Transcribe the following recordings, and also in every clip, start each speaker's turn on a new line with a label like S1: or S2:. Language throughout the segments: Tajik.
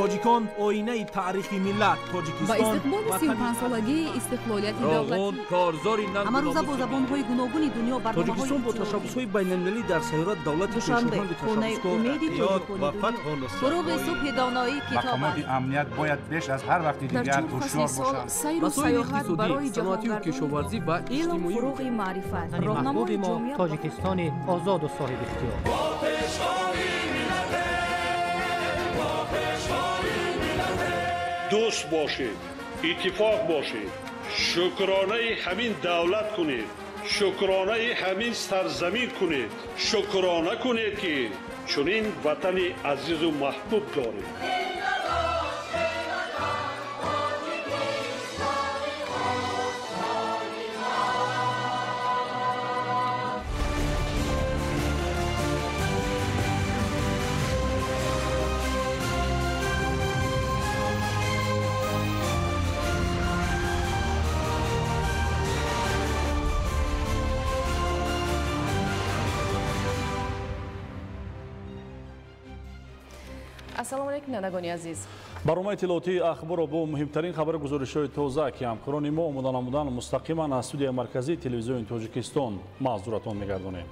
S1: Тоҷикон оинаи таърихи миллат. Тоҷикистон
S2: ба истиқболи 35-солагии истиқлолияти давлатӣ
S3: корзори
S4: ҳамарӯза бо забонҳои гуногуни дунё
S1: Тоҷикистон бо ташаббусҳои байналмилалӣ дар сайёра давлати
S4: Душанбе, хонаи умеди
S5: ва фатҳу нусрат.
S4: Фуруғи субҳи доноӣ китоб
S6: Мақомоти амният бояд беш аз ҳар вақти
S2: дар
S6: дигар
S2: чор фасли
S6: ҳушёр
S2: сол
S6: бошанд.
S2: сайру
S3: Масоили
S2: саёҳат
S3: иқтисодӣ,
S2: барои
S3: саноатию
S2: ҷаҳонгардони
S3: кишоварзӣ ва
S4: илм
S3: иҷтимоӣ.
S4: Фуруғи маърифат,
S7: Ватани
S4: роҳнамои
S7: маҳбуби мо
S4: ҷомеа.
S7: Тоҷикистони озоду соҳибихтиёр.
S8: Дӯст бошед, иттифоқ бошед, шукронаи ҳамин давлат кунед, шукронаи ҳамин сарзамин кунед, шукрона кунед, ки чунин ватани азизу маҳбуб доред.
S2: Ассалому алайкум, бинандагони азиз.
S9: Барномаи иттилоотии Ахборро бо муҳимтарин хабару гузоришҳои тоза, ки ҳамкорони мо омода намуданд, мустақиман аз студияи марказии телевизиони Тоҷикистон маҳзуратон мегардонем.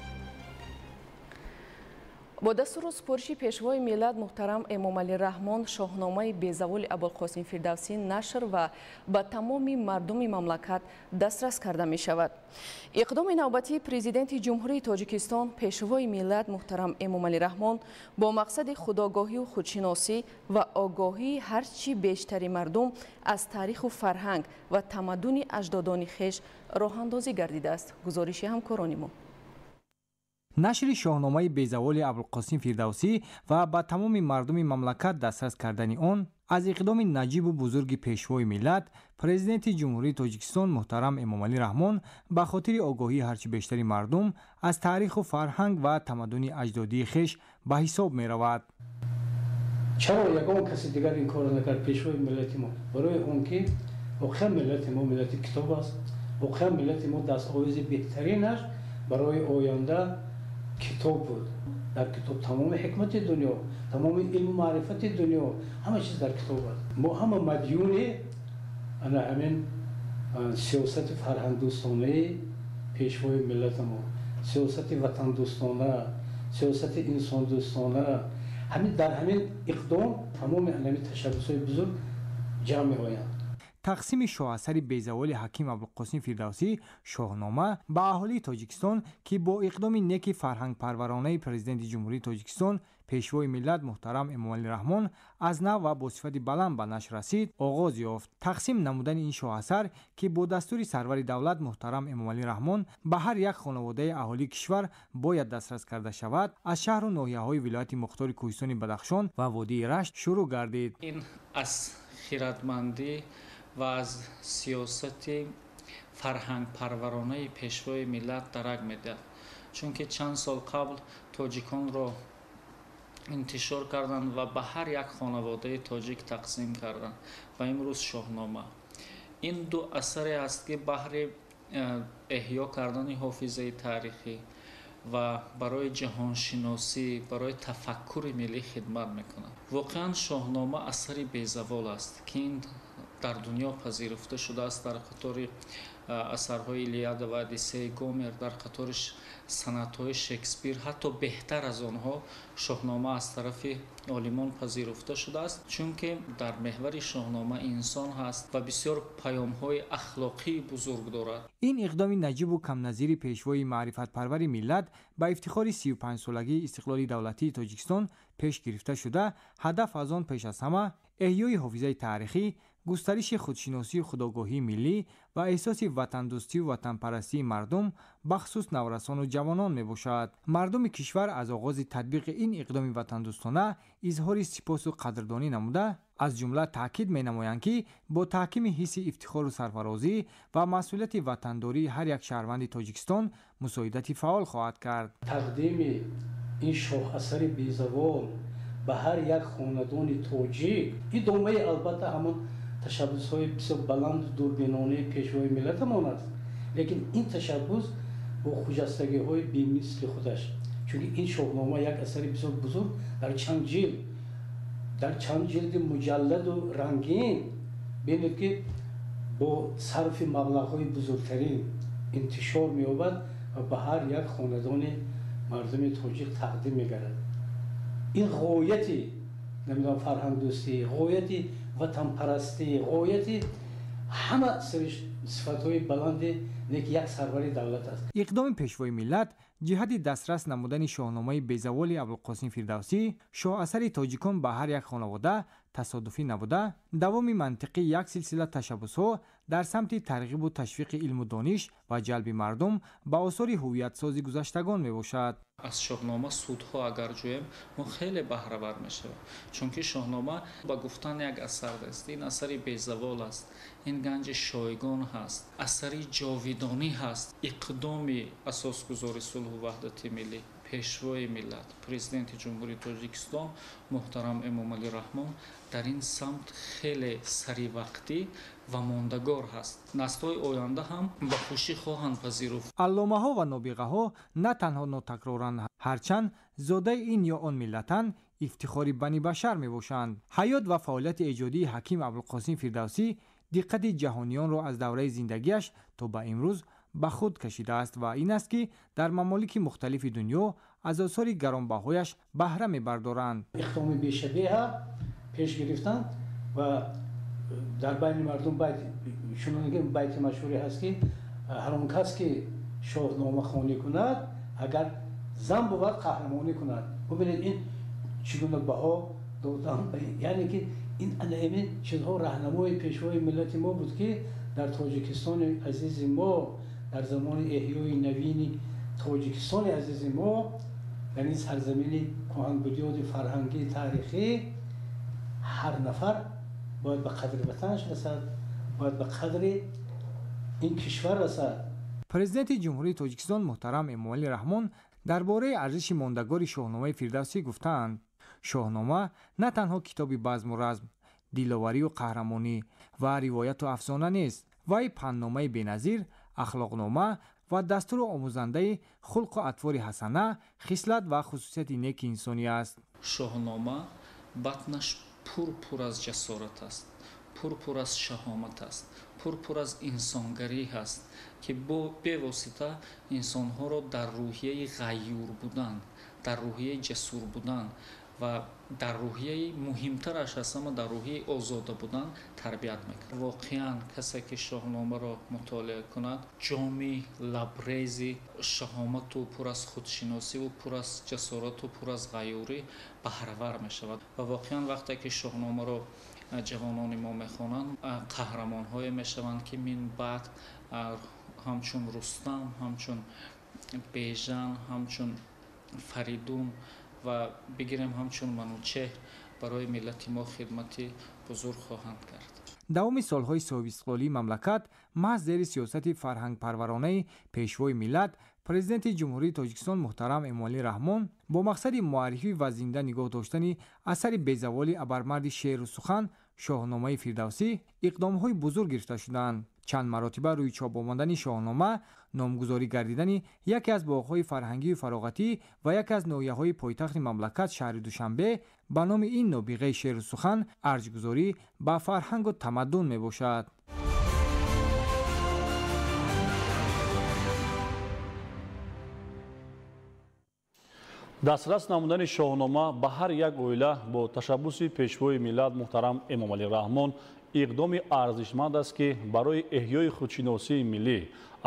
S2: Бо дастуру супориши Пешвои миллат муҳтарам Эмомалӣ Раҳмон Шоҳномаи безаволи Абулқосим Фирдавсӣ нашр ва ба тамоми мардуми мамлакат дастрас карда мешавад. Иқдоми навбатии Президенти Ҷумҳурии Тоҷикистон, Пешвои миллат муҳтарам Эмомалӣ Раҳмон бо мақсади худогоҳию худшиносӣ ва огоҳии ҳар чӣ бештари мардум аз таъриху фарҳанг ва тамаддуни аҷдодони хеш роҳандозӣ гардидааст. Гузориши ҳамкорони мо.
S10: Нашри Шоҳномаи безаволи Абулқосим Фирдавсӣ ва ба тамоми мардуми мамлакат дастрас кардани он аз иқдоми наҷибу бузурги Пешвои миллат, Президенти Ҷумҳурии Тоҷикистон муҳтарам Эмомалӣ Раҳмон ба хотири огоҳии ҳарчи бештари мардум аз таъриху фарҳанг ва тамаддуни аҷдодии хеш ба ҳисоб меравад.
S11: Чаро ягон каси дигар ин корро накард Пешвои миллати мо? Барои он ки воқеан миллати мо миллати китоб аст, воқеан миллати мо дастовези беҳтаринаш барои оянда китоб буд. Дар китоб тамоми ҳикмати дунё, тамоми илму маърифати дунё, ҳама чиз дар китоб аст. Мо ҳама мадюни ана ҳамин сиёсати фарҳангдӯстонаи Пешвои миллатамо, сиёсати ватандӯстона, сиёсати инсондӯстона. Ҳамин дар ҳамин иқдом тамоми ҳамин ташаббусҳои бузург ҷамъ меоянд.
S10: Тақсими шоҳасари безаволи ҳаким Абулқосим Фирдавсӣ Шоҳнома ба аҳолии Тоҷикистон, ки бо иқдоми неки фарҳангпарваронаи Президенти Ҷумҳурии Тоҷикистон, Пешвои миллат муҳтарам Эмомалӣ Раҳмон аз нав ва бо сифати баланд ба нашр расид, оғоз ёфт. Тақсим намудани ин шоҳасар, ки бо дастури сарвари давлат муҳтарам Эмомалӣ Раҳмон ба ҳар як хонаводаи аҳолии кишвар бояд дастрас карда шавад, аз шаҳру ноҳияҳои вилояти мухтори Кӯҳистони Бадахшон ва водии Рашт шурӯъ гардид.
S12: Ин аз хиратмандӣ ва аз сиёсати фарҳангпарваронаи Пешвои миллат дарак медиҳад, чунки чанд сол қабл тоҷиконро интишор карданд ва ба ҳар як хонаводаи тоҷик тақсим карданд ва имрӯз Шоҳнома. Ин ду асаре аст, ки баҳри эҳё кардани ҳофизаи таърихӣ ва барои ҷаҳоншиносӣ, барои тафаккури миллӣ хидмат мекунад. Воқеан, Шоҳнома асари безавол аст, ки ин дар дунё пазируфта шудааст дар қатори асарҳои Илиада ва Одиссеи Гомер, дар қатори санъатҳои Шекспир, ҳатто беҳтар аз онҳо Шоҳнома аз тарафи олимон пазируфта шудааст, чунки дар меҳвари Шоҳнома инсон ҳаст ва бисёр паёмҳои ахлоқии бузург дорад.
S10: Ин иқдоми наҷибу камназири пешвои маърифатпарвари миллат ба ифтихори 35-солагии истиқлоли давлатии Тоҷикистон пеш гирифта шуда, ҳадаф аз он пеш аз ҳама эҳёи ҳофизаи таърихӣ, густариши худшиносию худогоҳии миллӣ ва эҳсоси ватандӯстию ватанпарастии мардум, бахусус наврасону ҷавонон мебошад. Мардуми кишвар аз оғози татбиқи ин иқдоми ватандӯстона изҳори сипосу қадрдонӣ намуда, аз ҷумла таъкид менамоянд, ки бо таҳкими ҳисси ифтихору сарфарозӣ ва масъулияти ватандории ҳар як шаҳрванди Тоҷикистон мусоидати фаъол хоҳад кард.
S11: Тақдими ин шоҳасари безавол ба ҳар як хонадони тоҷик идомаи албатта ҳамон ташаббусҳои бисёр баланду дурбинонаи Пешвои миллатамон аст, лекин ин ташаббус бо хуҷастагиҳои бемисли худаш, чунки ин Шоҳнома як асари бисёр бузург дар чанд ҷилд. Дар чанд ҷилди муҷалладу рангин бинед, ки бо сарфи маблағҳои бузургтарин интишор меёбад ва ба ҳар як хонадони мардуми тоҷик тақдим мегардад. Ин ғояти, намедонам, фарҳангдӯстӣ, ғояти ватанпарастӣ, ғояти ҳама сифатҳои баланди неки як сарвари давлат аст.
S10: Иқдоми Пешвои миллат ҷиҳати дастрас намудани Шоҳномаи безаволи Абулқосим Фирдавсӣ, шоҳасари тоҷикон, ба ҳар як хонавода тасодуфӣ набуда, давоми мантиқии як силсила ташаббусҳо дар самти тарғибу ташвиқи илму дониш ва ҷалби мардум ба осори ҳуввиятсози гузаштагон мебошад.
S12: Аз Шоҳнома судҳо агар ҷӯем, мо хеле баҳравар мешавем, чунки Шоҳнома ба гуфтан як асар аст. Ин асари безавол аст, ин ганҷи шойгон ҳаст, асари ҷовидонӣ ҳаст. Иқдоми асосгузори сулҳу ваҳдати миллӣ, Пешвои миллат, Президенти Ҷумҳурии Тоҷикистон муҳтарам Эмомалӣ Раҳмон дар ин самт хеле саривақтӣ ва мондагор ҳаст. Наслҳои оянда ҳам ба хушӣ хоҳанд пазируфт.
S10: Алломаҳо ва нобиғаҳо на танҳо нотакроранд, ҳарчанд зодаи ин ё он миллатанд, ифтихори бани башар мебошанд. Ҳаёт ва фаъолияти эҷодии ҳаким Абулқосим Фирдавсӣ диққати ҷаҳониёнро аз давраи зиндагиаш то ба имрӯз ба худ кашидааст ва ин аст, ки дар мамолики мухталифи дунё аз осори гаронбаҳояш баҳра мебардоранд.
S11: Иқдоми бешабеҳа пеш гирифтанд ва дар байни мардум чунонки байти машҳуре ҳаст, ки ҳар он кас ки шоҳномахонӣ кунад, агар зан бувад, қаҳрамонӣ кунад. Бубинед, ин чӣ гуна баҳо додан, яъне ки ин ана ҳамин чизҳо раҳнамои Пешвои миллати мо буд, ки дар Тоҷикистони азизи мо, дар замони эҳёи навини Тоҷикистони азизи мо, дар ин сарзамини кӯҳанбунёди фарҳангӣ, таърихӣ, ҳар нафар бояд ба қадри ватанаш расад, бояд ба қадри ин кишвар расад.
S10: Президенти Ҷумҳурии Тоҷикистон муҳтарам Эмомалӣ Раҳмон дар бораи арзиши мондагори Шоҳномаи Фирдавсӣ гуфтаанд: «Шоҳнома на танҳо китоби базму разм, диловарию қаҳрамонӣ ва ривояту афсона нест, вай пандномаи беназир, ахлоқнома ва дастуру омӯзандаи хулқу атвори ҳасана, хислат ва хусусияти неки инсонӣ аст.»
S12: Шоҳнома батнаш пурпур аз ҷасорат аст, пурпур аз шаҳомат аст, пурпур аз инсонгарӣ ҳаст, ки бевосита инсонҳоро дар рӯҳияи ғайюр будан, дар рӯҳияи ҷасур будан ва дар рӯҳияи муҳимтараш аз ҳама, дар рӯҳияи озода будан тарбият мекунад. Воқеан, касе ки Шоҳномаро мутолиа кунад, ҷоми лабрези шаҳомату пур аз худшиносиву пур аз ҷасорату пур аз ғайюрӣ баҳравар мешавад. Ва воқеан, вақте ки Шоҳномаро ҷавонони мо мехонанд, қаҳрамонҳое мешаванд, ки минбаъд ҳамчун Рустам, ҳамчун Бежан, ҳамчун Фаридун ва бигирем ҳамчун Манучеҳр барои миллати мо хидмати бузург хоҳанд кард.
S10: Давоми солҳои соҳибистиқлолии мамлакат, маҳз зери сиёсати фарҳангпарваронаи Пешвои миллат, Президенти Ҷумҳурии Тоҷикистон муҳтарам Эмомалӣ Раҳмон, бо мақсади муаррифӣ ва зинда нигоҳ доштани асари безаволи абармарди шеъру сухан, Шоҳномаи Фирдавсӣ, иқдомҳои бузург гирифта шудаанд. Чанд маротиба рӯи чоп омадани Шоҳнома, номгузорӣ гардидани яке аз боғҳои фарҳангию фароғатӣ ва яке аз ноҳияҳои пойтахти мамлакат, шаҳри Душанбе, ба номи ин нобиғаи шеъру сухан арҷгузорӣ ба фарҳангу тамаддун мебошад.
S9: Дастрас намудани Шоҳнома ба ҳар як оила бо ташаббуси Пешвои миллат муҳтарам Эмомалӣ Раҳмон иқдоми арзишманд аст, ки барои эҳёи худшиносии миллӣ,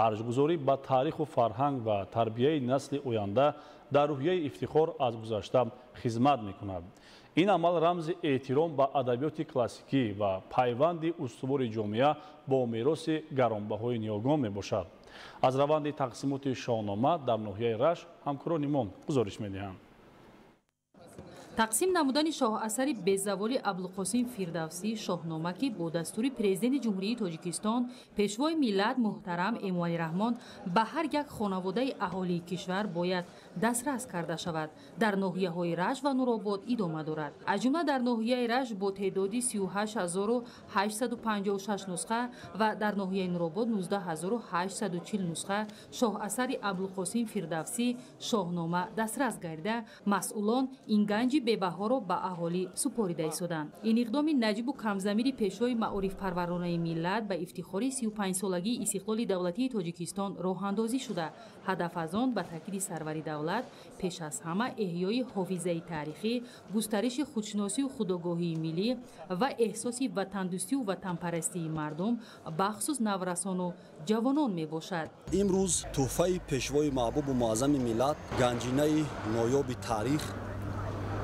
S9: арҷгузорӣ ба таъриху фарҳанг ва тарбияи насли оянда дар рӯҳияи ифтихор аз гузашта хизмат мекунад. Ин амал рамзи эҳтиром ба адабиёти классикӣ ва пайванди устувори ҷомеа бо мероси гаронбаҳои ниёгон мебошад. Аз раванди тақсимоти Шоҳнома дар ноҳияи Рашт ҳамкорони мо гузориш медиҳанд.
S4: Тақсим намудани шоҳасари безаволи Абдулқосим Фирдавсӣ, Шоҳнома, ки бо дастури Президенти Ҷумҳурии Тоҷикистон, Пешвои миллат муҳтарам Эмомалӣ Раҳмон ба ҳар як хонаводаи аҳолии кишвар бояд дастрас карда шавад, дар ноҳияҳои Рашт ва Нуробод идома дорад. Аз ҷумла дар ноҳияи Рашт бо теъдоди 38 856 нусха ва дар ноҳияи Нуробод 19 840 нусха шоҳасари Абдулқосим Фирдавсӣ, Шоҳнома, дастрас гардида, масъулон ин ганҷи бебаҳоро ба аҳолӣ супорида истоданд. Ин иқдоми наҷибу камзамири пешвои маорифпарваронаи миллат ба ифтихори 35-солагии истиқлоли давлатии Тоҷикистон роҳандозӣ шуда, ҳадаф аз он ба таъкиди сарвари давлат пеш аз ҳама эҳёи ҳофизаи таърихӣ, густариши худшиносию худогоҳии миллӣ ва эҳсоси ватандӯстию ватанпарастии мардум, бахусус наврасону ҷавонон мебошад.
S3: Имрӯз тӯҳфаи пешвои маҳбубу муаззами миллат, ганҷинаи ноёби таърих,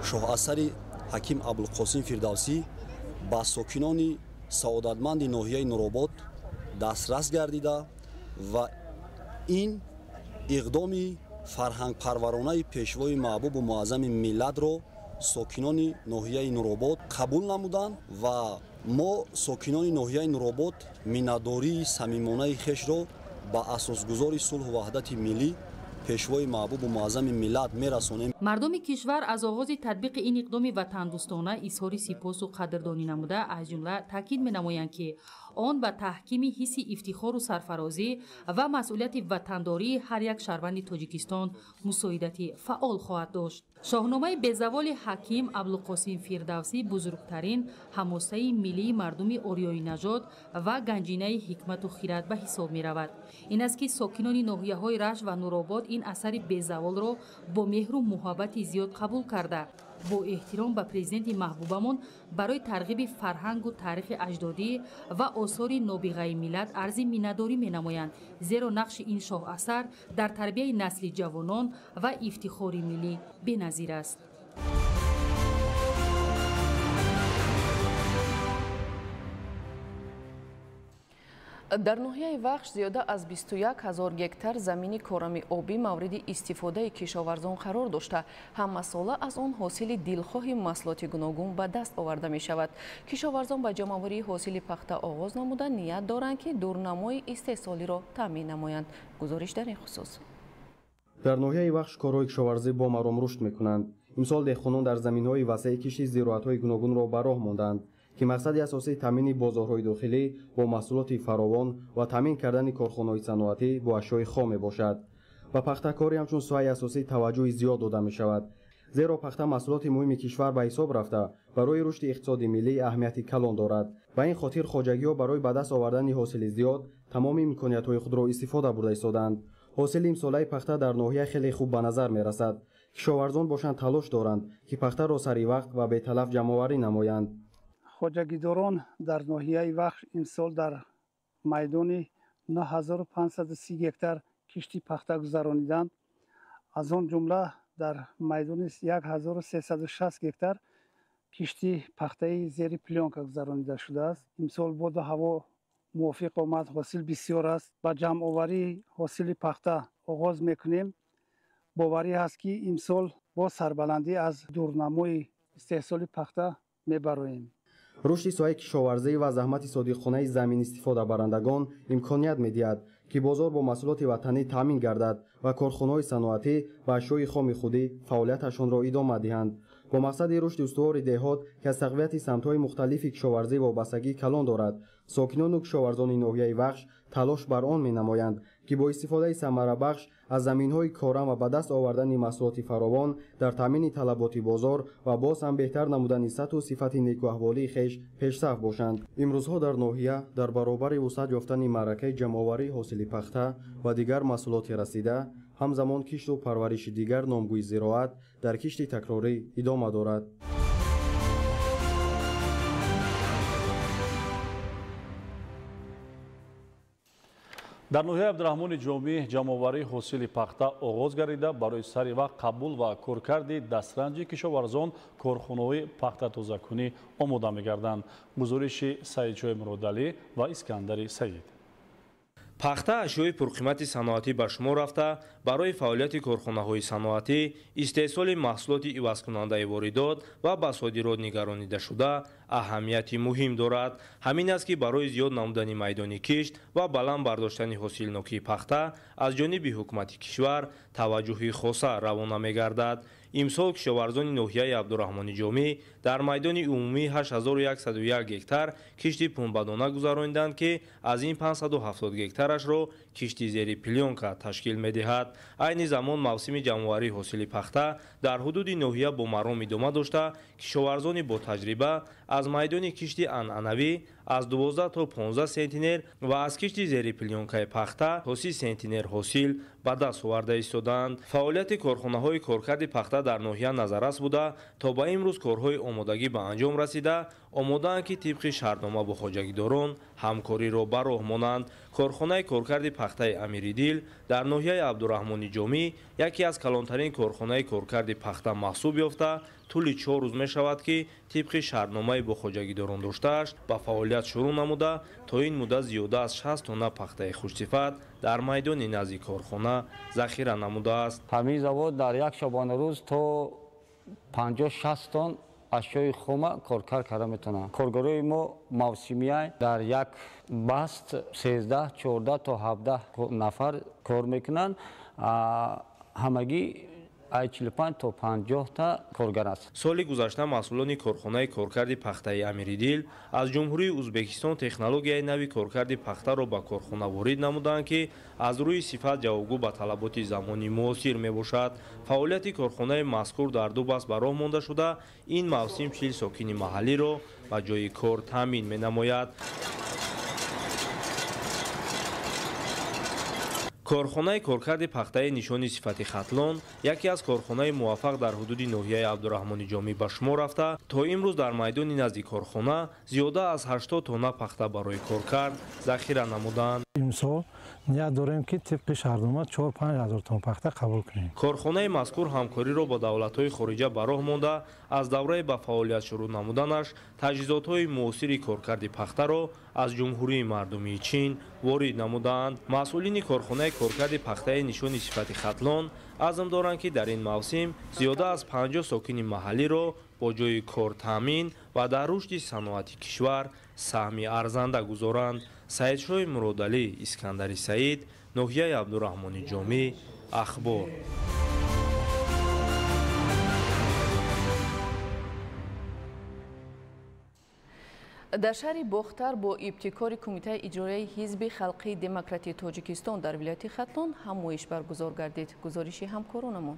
S3: шоҳасари Ҳаким Абулқосим Фирдавсӣ ба сокинони саодатманди ноҳияи Нуробод дастрас гардида ва ин иқдоми фарҳангпарваронаи пешвои маҳбубу муаззами миллатро сокинони ноҳияи Нуробод қабул намуданд ва мо сокинони ноҳияи Нуробод миннатдории самимонаи хешро ба асосгузори сулҳу ваҳдати миллӣ, пешвои маҳбубу муаззами миллат мерасонем.
S4: Мардуми кишвар аз оғози татбиқи ин иқдоми ватандӯстона изҳори сипосу қадрдонӣ намуда, аз ҷумла таъкид менамоянд, ки он ба таҳкими ҳисси ифтихору сарфарозӣ ва масъулияти ватандории ҳар як шаҳрванди Тоҷикистон мусоидати фаъол хоҳад дошт. Шоҳномаи безаволи Ҳаким Абдулқосим Фирдавсӣ бузургтарин ҳамосаи миллии мардуми ориёинажод ва ганҷинаи ҳикмату хират ба ҳисоб меравад. Ин аст, ки сокинони ноҳияҳои Рашт ва Нуробод ин асари безаволро бо меҳру муҳаббати зиёд қабул карда, бо эҳтиром ба президенти маҳбубамон барои тарғиби фарҳангу таърихи аҷдодӣ ва осори нобиғаи миллат арзи миннатдорӣ менамоянд, зеро нақши ин шоҳасар дар тарбияи насли ҷавонон ва ифтихори миллӣ беназир аст.
S2: Дар ноҳияи Вахш зиёда аз 21 ҳазор гектар замини корами обӣ мавриди истифодаи кишоварзон қарор дошта, ҳамасола аз он ҳосили дилхоҳи маҳсулоти гуногун ба даст оварда мешавад. Кишоварзон ба ҷамъоварии ҳосили пахта оғоз намуда, ният доранд, ки дурнамои истеҳсолиро таъмин намоянд. Гузориш дар ин хусус.
S5: Дар ноҳияи Вахш корҳои кишоварзӣ бо маром рушд мекунанд. Имсол деҳқонон дар заминҳои васеи кишти зироатҳои гуногунро ба роҳ монданд, ки мақсади асосии таъмини бозорҳои дохилӣ бо маҳсулоти фаровон ва таъмин кардани корхонаҳои саноатӣ бо ашёи хом мебошад. Ба пахтакорӣ ҳамчун соҳаи асосӣ таваҷҷӯҳи зиёд дода мешавад, зеро пахта маҳсулоти муҳими кишвар ба ҳисоб рафта, барои рушди иқтисоди миллӣ аҳамияти калон дорад. Ба ин хотир хоҷагиҳо барои ба даст овардани ҳосили зиёд тамоми имкониятҳои худро истифода бурда истодаанд. Ҳосили имсолаи пахта дар ноҳия хеле хуб ба назар мерасад. Кишоварзон бошанд талош доранд, ки пахтаро сари вақт ва беталаф ҷамъоварӣ намоянд.
S13: Хоҷагидорон дар ноҳияи Вахш имсол дар майдони 9530 гектар кишти пахта гузарониданд. Аз он ҷумла дар майдони 1360 гектар кишти пахтаи зери плёнка гузаронида шудааст. Имсол боду ҳаво мувофиқ омад, ҳосил бисёр аст. Ба ҷамъоварии ҳосили пахта оғоз мекунем. Боварӣ ҳаст, ки имсол бо сарбаландӣ аз дурнамои истеҳсоли пахта мебароем.
S5: Рушди соҳаи кишоварзӣ ва заҳмати содиқонаи замин истифодабарандагон имконият медиҳад, ки бозор бо маҳсулоти ватанӣ таъмин гардад ва корхонаҳои саноатӣ ба ашёи хоми худӣ фаъолияташонро идома диҳанд. Бо мақсади рушди устувори деҳот, ки аз тақвияти самтҳои мухталифи кишоварзӣ вобастагии калон дорад, сокинону кишоварзони ноҳияи Вахш талош бар он менамоянд, ки бо истифодаи самарабахш аз заминҳои корам ва ба даст овардани маҳсулоти фаровон дар таъмини талаботи бозор ва боз ҳам беҳтар намудани сатҳу сифати некуаҳволии хеш пешсаф бошанд. Имрӯзҳо дар ноҳия дар баробари вусъат ёфтани маъракаи ҷамъоварии ҳосили пахта ва дигар маҳсулоти расида, ҳамзамон кишту парвариши дигар номгӯи зироат дар кишти такрорӣ идома дорад.
S9: Дар ноҳияи Абдураҳмони Ҷомӣ ҷамъоварии ҳосили пахта оғоз гардида, барои сари вақт қабул ва коркарди дастранҷи кишоварзон корхонаҳои пахтатозакунӣ омода мегарданд. Гузориши Саидшоҳи Муродалӣ ва Искандари Саид.
S14: Пахта ашёи пурқимати саноатӣ ба шумор рафта, барои фаъолияти корхонаҳои саноатӣ, истеҳсоли маҳсулоти ивазкунандаи воридот ва ба содирот нигаронида шуда, аҳамияти муҳим дорад. Ҳамин аст, ки барои зиёд намудани майдони кишт ва баланд бардоштани ҳосилнокии пахта аз ҷониби ҳукумати кишвар таваҷҷӯҳи хоса равона мегардад. Имсол кишоварзони ноҳияи Абдураҳмони Ҷомӣ дар майдони умумии 8101 гектар кишти пунбадона гузарониданд, ки аз ин 570 гектарашро кишти зери плёнка ташкил медиҳад. Айни замон мавсими ҷамъоварии ҳосили пахта дар ҳудуди ноҳия бо маром идома дошта, кишоварзони бо таҷриба аз майдони кишти анъанавӣ аз 12 то 15 сентинер ва аз кишти зери плёнкаи пахта то 30 сентинер ҳосил ба даст оварда истодаанд. Фаъолияти корхонаҳои коркарди пахта дар ноҳия назаррас буда, то ба имрӯз корҳои омодагӣ ба анҷом расида, омодаанд, ки тибқи шартнома бо хоҷагидорон ҳамкориро ба роҳ монанд. Корхонаи коркарди пахтаи Амиридил дар ноҳияи Абдураҳмони Ҷомӣ яке аз калонтарин корхонаи коркарди пахта маҳсуб ёфта, тӯли 4 рӯз мешавад, ки тибқи шартномаи бо хоҷагидорон доштааш ба фаъолият шурӯъ намуда, то ин муддат зиёда аз 60 тонна пахтаи хушсифат дар майдони назди корхона захира намудааст.
S15: Ҳамин завод дар як шабонарӯз то 50-60 тонн ашёи хома коркард карда метавонанд. Коргарои мо мавсимия дар як баст 13, 14 то 17 нафар кор мекунанд. Ҳамагӣ 45 то 50 та коргар аст.
S14: Соли гузашта масъулони корхонаи коркарди пахтаи Амиридил аз Ҷумҳурии Ӯзбекистон технологияи нави коркарди пахтаро ба корхона ворид намуданд, ки аз рӯи сифат ҷавобгӯ ба талаботи замони муосир мебошад. Фаъолияти корхонаи мазкур дар ду баст ба роҳ монда шуда, ин мавсим 40 сокини маҳаллиро ба ҷои кор таъмин менамояд. Корхонаи коркарди пахтаи нишони сифати Хатлон яке аз корхонаи муваффақ дар ҳудуди ноҳияи Абдураҳмони Ҷомӣ ба шумор рафта, то имрӯз дар майдони назди корхона зиёда аз 80 тонна пахта барои коркард захира намуданд.
S16: Имсол ният дорем, ки тибқи шартнома 4-5 ҳазор тонна пахта қабул кунем.
S14: Корхонаи мазкур ҳамкориро бо давлатҳои хориҷа ба роҳ монда, аз давраи ба фаъолият шурӯъ намуданаш таҷҳизотҳои муосири коркарди пахтаро аз Ҷумҳурии Мардумии Чин ворид намудаанд. Масъулини корхонаи коркарди пахтаи нишони сифати Хатлон азм доранд, ки дар ин мавсим зиёда аз 50 сокини маҳаллиро бо ҷои кор таъмин ва дар рушди саноати кишвар саҳми арзанда гузоранд. Саидшоҳи Муродалӣ, Искандари Саид, ноҳияи Абдураҳмони Ҷомӣ, Ахбор.
S2: Дар шаҳри Бохтар бо ибтикори Кумитаи иҷроияи Ҳизби Халқии Демократии Тоҷикистон дар вилояти Хатлон ҳамоиш баргузор гардид. Гузориши ҳамкоронамон.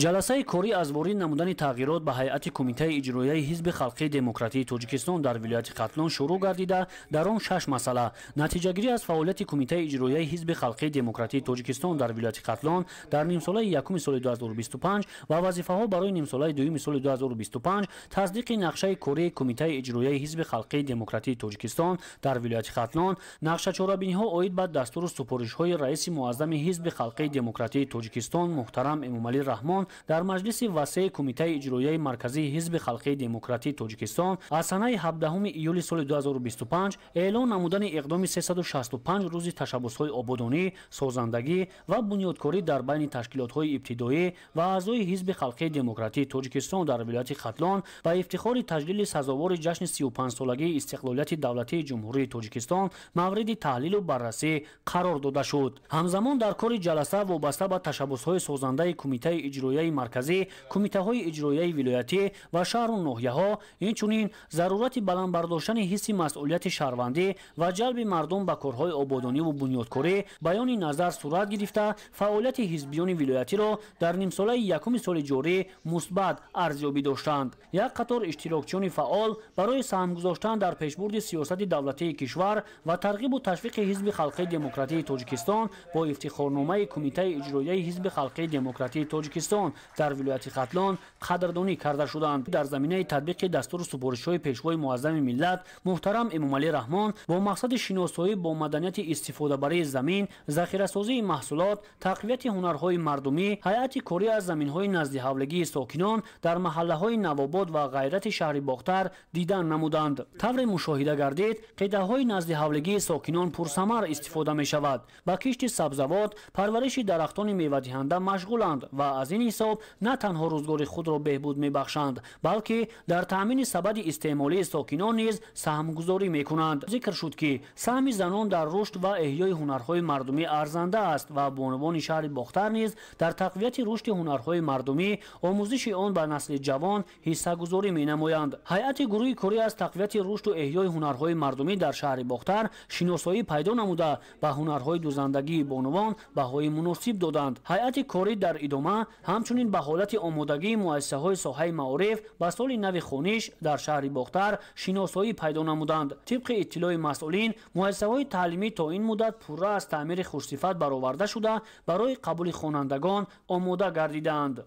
S17: Ҷаласаи корӣ аз ворид намудани тағйирот ба ҳайати Кумитаи иҷроияи Ҳизби Халқии Демократии Тоҷикистон дар вилояти Хатлон шурӯъ гардида, дар он 6 масъала натиҷагирӣ аз фаъолияти Кумитаи иҷроияи Ҳизби Халқии Демократии Тоҷикистон дар вилояти Хатлон дар нимсолаи якуми соли 2025 ва вазифаҳо барои нимсолаи дуюми соли 2025, тасдиқи нақшаи кории Кумитаи иҷроияи Ҳизби Халқии Демократии Тоҷикистон дар вилояти Хатлон, нақшачорабиниҳо оид ба дастуру супоришҳои раиси муаззами Ҳизби Халқии Демократии Тоҷикистон муҳтарам Эмомалӣ Раҳмон дар маҷлиси васеи Кумитаи иҷроияи Марказии Ҳизби Халқии Демократии Тоҷикистон аз санаи 17 июли соли 2025, эълон намудани иқдоми 365 рӯзи ташаббусҳои ободонӣ, созандагӣ ва бунёдкорӣ дар байни ташкилотҳои ибтидоӣ ва аъзои Ҳизби Халқии Демократии Тоҷикистон дар вилояти Хатлон ба ифтихори таҷлили сазовори ҷашни 35-солагии истиқлолияти давлатии Ҷумҳурии Тоҷикистон мавриди таҳлилу баррасӣ қарор дода шуд. Ҳамзамон дар кори ҷаласа вобаста ба ташаббусҳои созандаи Кумитаи иҷроияи марказӣ, кумитаҳои иҷроияи вилоятӣ ва шаҳру ноҳияҳо, инчунин зарурати баланд бардоштани ҳисси масъулияти шаҳрвандӣ ва ҷалби мардум ба корҳои ободониву бунёдкорӣ баёни назар сурат гирифта, фаъолияти ҳизбиёни вилоятиро дар нимсолаи якуми соли ҷорӣ мусбат арзёбӣ доштанд. Як қатор иштирокчиёни фаъол барои саҳм гузоштан дар пешбурди сиёсати давлатии кишвар ва тарғибу ташвиқи Ҳизби Халқии Демократии Тоҷикистон бо ифтихорномаи Кумитаи иҷроияи Ҳизби Халқии Демократии Тоҷикистон дар вилояти Хатлон қадрдонӣ карда шуданд. Дар заминаи татбиқи дастуру супоришҳои пешвои муаззами миллат муҳтарам Эмомалӣ Раҳмон бо мақсади шиносоӣ бо маданияти истифодабарии замин, захирасозии маҳсулот, тақвияти ҳунарҳои мардумӣ, ҳайати корӣ аз заминҳои наздиҳавлигии сокинон дар маҳаллаҳои Навобод ва Ғайрати шаҳри Бохтар дидан намуданд. Тавре мушоҳида гардид, қитъаҳои наздиҳавлигии сокинон пурсамар истифода мешавад. Ба кишти сабзавот, парвариши дарахтони мевадиҳанда машғуланд ва аз ин ҳисоб на танҳо рӯзгори худро беҳбуд мебахшанд, балки дар таъмини сабади истеъмолии сокинон низ саҳмгузорӣ мекунанд. Зикр шуд, ки саҳми занон дар рушд ва эҳёи ҳунарҳои мардумӣ арзанда аст ва бонувони шаҳри Бохтар низ дар тақвияти рушди ҳунарҳои мардумӣ, омӯзиши он ба насли ҷавон ҳиссагузорӣ менамоянд. Ҳайати гурӯҳи корӣ аз тақвияти рушду эҳёи ҳунарҳои мардумӣ дар шаҳри Бохтар шиносоӣ пайдо намуда, ба ҳунарҳои дузандагии бонувон баҳои муносиб доданд. Ҳайати корӣ дар идома ҳамчунин ба ҳолати омодагии муассисаҳои соҳаи маориф ба соли нави хониш дар шаҳри Бохтар шиносоӣ пайдо намуданд. Тибқи иттилои масъулин, муассисаҳои таълимӣ то ин муддат пурра аз таъмири хушсифат бароварда шуда, барои қабули хонандагон омода гардидаанд.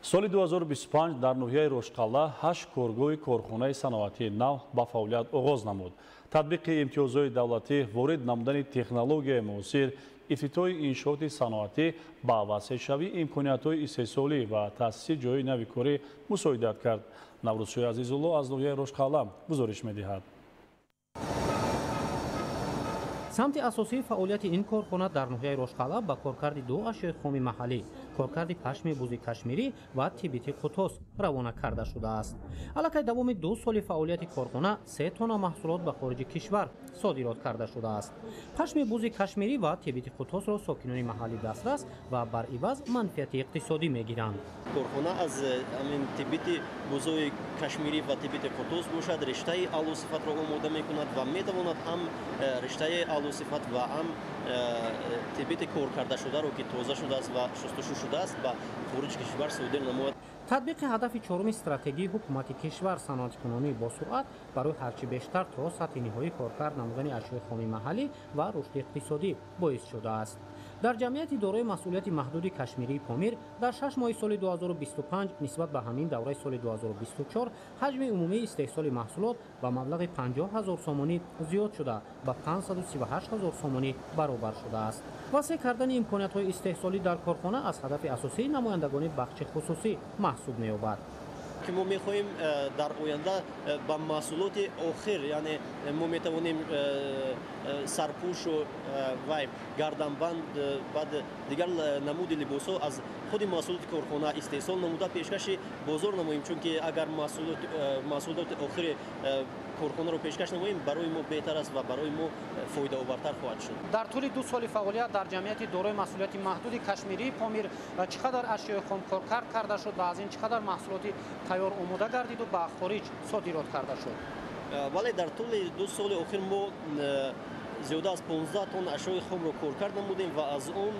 S9: Соли 2025 дар ноҳияи Рошқалъа 8 коргоҳи корхонаи саноатии нав ба фаъолият оғоз намуд. Татбиқи имтиёзҳои давлатӣ, ворид намудани технологияи муосир, ифтитоҳи иншооти саноатӣ ба васеъшавии имкониятҳои истеҳсолӣ ва таъсиси ҷойи нави корӣ мусоидат кард. Наврӯзшоҳи Азизулло аз ноҳияи Рошқалъа гузориш медиҳад.
S7: Самти асосии фаъолияти ин корхона дар ноҳияи Рошқалъа ба коркарди ду ашёи хоми маҳаллӣ, коркарди пашми бузи кашмирӣ ва тибити қутос равона карда шудааст. Аллакай давоми 2 соли фаъолияти корхона 3 тонна маҳсулот ба хориҷи кишвар содирот карда шудааст. Пашми бузи кашмирӣ ва тибити қутосро сокинони маҳаллӣ дастрас ва бар иваз манфиати иқтисодӣ мегиранд.
S18: Корхона аз тибити бузои кашмирӣ ва тибити қутос бошад, риштаи аълосифатро омода мекунад ва метавонад ҳам риштаи сифат ва ҳам тибити кор карда шударо, ки тоза шудааст ва шустушӯ шудааст, ба хориҷи кишвар содир намояд.
S7: Татбиқи ҳадафи чоруми стратегии ҳукумати кишвар саноаткунонӣ бо суръат барои ҳарчи бештар то сатҳи ниҳоӣ коркард намудани ашёи хоми маҳаллӣ ва рушди иқтисодӣ боис шудааст. Дар ҷамъияти дорои масъулияти маҳдуди кашмирии Помир дар 6 моҳи соли 2025 нисбат ба ҳамин давраи соли 2024 ҳаҷми умумии истеҳсоли маҳсулот ба маблағи 50 000 сомонӣ зиёд шуда, ба 538 000 сомонӣ баробар шудааст. Васеъ кардани имкониятҳои истеҳсолӣ дар корхона аз ҳадафи асосии намояндагони бахши хусусӣ маҳсуб меёбад.
S18: Ки мо мехоҳем дар оянда ба маҳсулоти охир, яъне мо метавонем сарпӯшу ва гарданбанд, баъд дигар намуди либосҳо аз худи маҳсулоти корхона истеҳсол намуда пешкаши бозор намоем, чунки агар маҳсулоти охири корхонаро пешкаш намоем, барои мо беҳтар аст ва барои мо фоидаовартар хоҳад шуд.
S7: Дар тӯли 2 соли фаъолият дар ҷамъияти дорои масъулияти маҳдуди кашмирии Помир чӣ қадар ашёи хом коркард карда шуд ва аз ин чӣ қадар маҳсулоти тайёр омода гардиду ба хориҷ содирот карда шуд?
S18: Вале дар тӯли 2 соли охир мо зиёда аз 15 тонна ашёи хомро коркард намудем ва аз он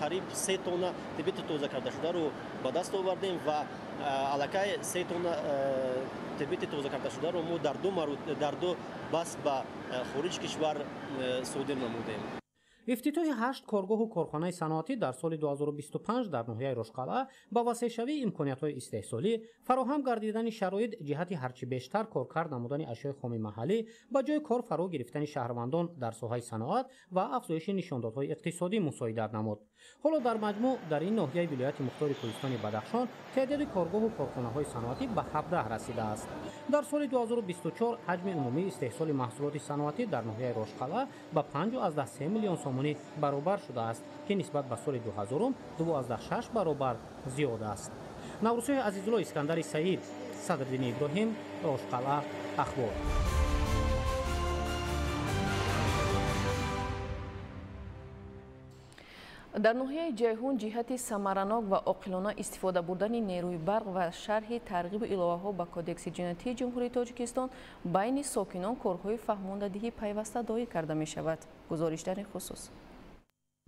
S18: қариб 3 тонна тибити тоза карда шударо ба даст овардем ва аллакай 3 тонна тибити тоза карда шударо мо дар ду баст ба хориҷи кишвар содир намудем.
S7: Ифтитоҳи 8 коргоҳу корхонаи саноатӣ дар соли 2025 дар ноҳияи Рошқалъа ба васеъшавии имкониятҳои истеҳсолӣ, фароҳам гардидани шароит ҷиҳати ҳарчи бештар коркард намудани ашёи хоми маҳаллӣ, ба ҷои кор фаро гирифтани шаҳрвандон дар соҳаи саноат ва афзоиши нишондодҳои иқтисодӣ мусоидат намуд. Ҳоло дар маҷмӯъ дар ин ноҳияи вилояти мухтори кӯҳистони Бадахшон теъдоди коргоҳу корхонаҳои саноатӣ ба 17 расидааст. Дар соли 2024 ҳаҷми умумии истеҳсоли маҳсулоти саноатӣ дар ноҳияи Рошқалъа ба 5,3 миллион сомонӣ баробар шудааст, ки нисбат ба соли 2000 2,6 баробар зиёд аст. Наврӯзшоҳи Азизулло, Искандари Саид, Садриддини Иброҳим, Рошқалъа, Ахбор.
S2: Дар ноҳияи Ҷайҳун ҷиҳати самаранок ва оқилона истифода бурдани нерӯи барқ ва шарҳи тарғибу иловаҳо ба Кодекси ҷиноятии Ҷумҳурии Тоҷикистон байни сокинон корҳои фаҳмондадиҳӣ пайваста доир карда мешавад. Гузориш дар ин хусус.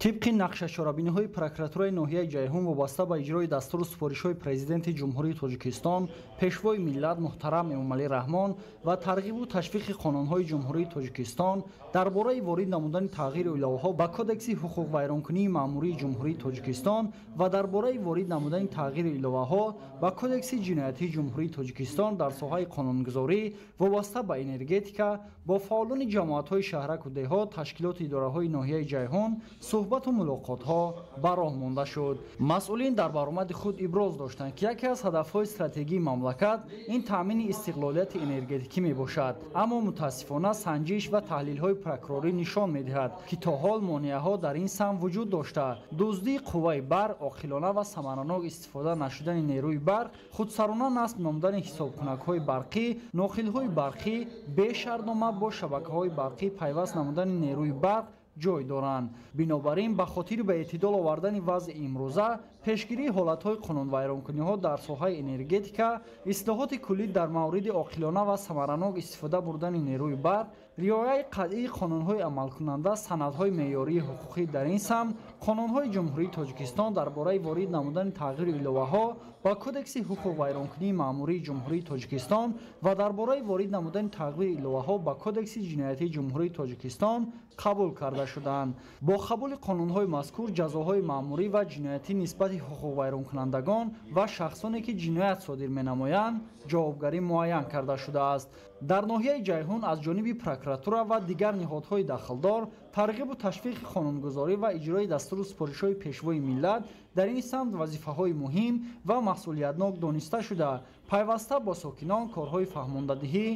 S19: Тибқи нақшашорабиниҳои прокуратураи ноҳияи Ҷайҳун вобаста ба иҷрои дастуру супоришҳои Президенти Ҷумҳурии Тоҷикистон, Пешвои миллат муҳтарам Эмомалӣ Раҳмон ва тарғибу ташвиқи қонунҳои Ҷумҳурии Тоҷикистон дар бораи ворид намудани тағйиру иловаҳо ба Кодекси ҳуқуқвайронкунии маъмурии Ҷумҳурии Тоҷикистон ва дар бораи ворид намудани тағйиру иловаҳо ба Кодекси ҷиноятии Ҷумҳурии Тоҷикистон дар соҳаи қонунгузорӣ вобаста ба энергетика бо фаъолони ҷамоатҳои шаҳраку деҳот, ташкилоти идораҳои ноҳияи Ҷайҳун суҳбат суҳбату мулоқотҳо ба роҳ монда шуд. Масъулин дар баромади худ иброз доштанд, ки яке аз ҳадафҳои стратегии мамлакат ин таъмини истиқлолияти энергетикӣ мебошад. Аммо мутаассифона санҷиш ва таҳлилҳои прокурорӣ нишон медиҳад, ки то ҳол монеаҳо дар ин самт вуҷуд дошта, дуздии қувваи барқ, оқилона ва самаранок истифода нашудани нерӯи барқ, худсарона насб намудани ҳисобкунакҳои барқӣ, ноқилҳои барқӣ, бешартнома бо шабакаҳои барқӣ пайваст намудани нерӯи барқ ҷой доранд. Бинобар ин, ба хотири ба эътидол овардани вазъи имрӯза, пешгирии ҳолатҳои қонунвайронкуниҳо дар соҳаи энергетика, ислоҳоти куллӣ дар мавриди оқилона ва самаранок истифода бурдани нерӯи барқ, риояи қатъии қонунҳои амалкунанда, санадҳои меъёрии ҳуқуқӣ дар ин самт, қонунҳои Ҷумҳурии Тоҷикистон дар бораи ворид намудани тағйиру иловаҳо ба Кодекси ҳуқуқвайронкунии маъмурии Ҷумҳурии Тоҷикистон ва дар бораи ворид намудани тағйиру иловаҳо ба Кодекси ҷиноятии Ҷумҳурии Тоҷикистон қабул карда шуданд. Бо қабули қонунҳои мазкур ҷазоҳои маъмурӣ ва ҷиноятӣ нисбати ҳуқуқвайронкунандагон ва шахсоне, ки ҷиноят содир менамоянд, ҷавобгарӣ муайян карда шудааст. Дар ноҳияи Ҷайҳун аз ҷониби прокуратура ва дигар ниҳодҳои дахлдор тарғибу ташвиқи қонунгузорӣ ва иҷрои дастуру супоришҳои Пешвои миллат дар ин самт вазифаҳои муҳим ва масъулиятнок дониста шуда, пайваста бо сокинон корҳои фаҳмондадиҳӣ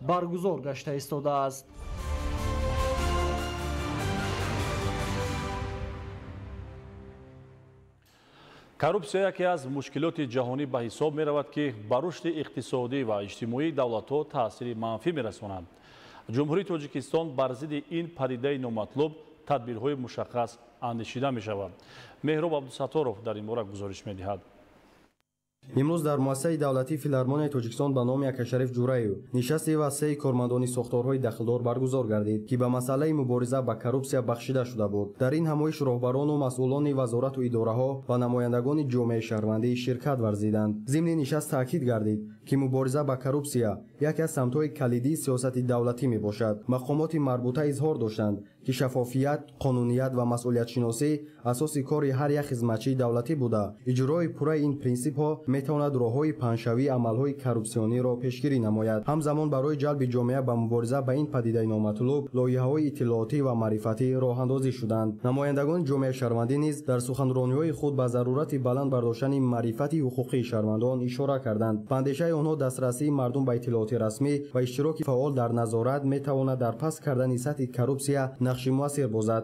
S19: баргузор гашта истодааст.
S9: Коррупсия яке аз мушкилоти ҷаҳонӣ ба ҳисоб меравад, ки ба рушди иқтисодӣ ва иҷтимоии давлатҳо таъсири манфӣ мерасонад. Ҷумҳурии Тоҷикистон бар зидди ин падидаи номатлуб тадбирҳои мушаххас андешида мешавад. Меҳроб Абдусатторов дар ин бора гузориш медиҳад.
S5: Имрӯз дар муассисаи давлатии филармонияи Тоҷикистон ба номи Акашариф Ҷураев нишасти васеи кормандони сохторҳои дахлдор баргузор гардид, ки ба масъалаи мубориза ба коррупсия бахшида шуда буд. Дар ин ҳамоиш роҳбарону масъулони вазорату идораҳо ва намояндагони ҷомеаи шаҳрвандӣ ширкат варзиданд. Зимни нишаст таъкид гардид, ки мубориза ба коррупсия яке аз самтҳои калидии сиёсати давлатӣ мебошад. Мақомоти марбута изҳор доштанд, ки шаффофият, қонуният ва масъулиятшиносӣ асоси кори ҳар як хизматчии давлатӣ буда, иҷрои пурраи ин принсипҳо метавонад роҳҳои паҳншавии амалҳои коррупсиониро пешгирӣ намояд. Ҳамзамон барои ҷалби ҷомеа ба мубориза ба ин падидаи номатлуб лоиҳаҳои иттилоотӣ ва маърифатӣ роҳандозӣ шуданд. Намояндагони ҷомеаи шаҳрвандӣ низ дар суханрониҳои худ ба зарурати баланд бардоштани маърифати ҳуқуқии шаҳрвандон ишора карданд. Ба андешаи онҳо дастрасии мардум ба иттилооти расмӣ ва иштироки фаъол дар назорат метавонад дар паст кардани сатҳи коррупсия нақши муассир бозад.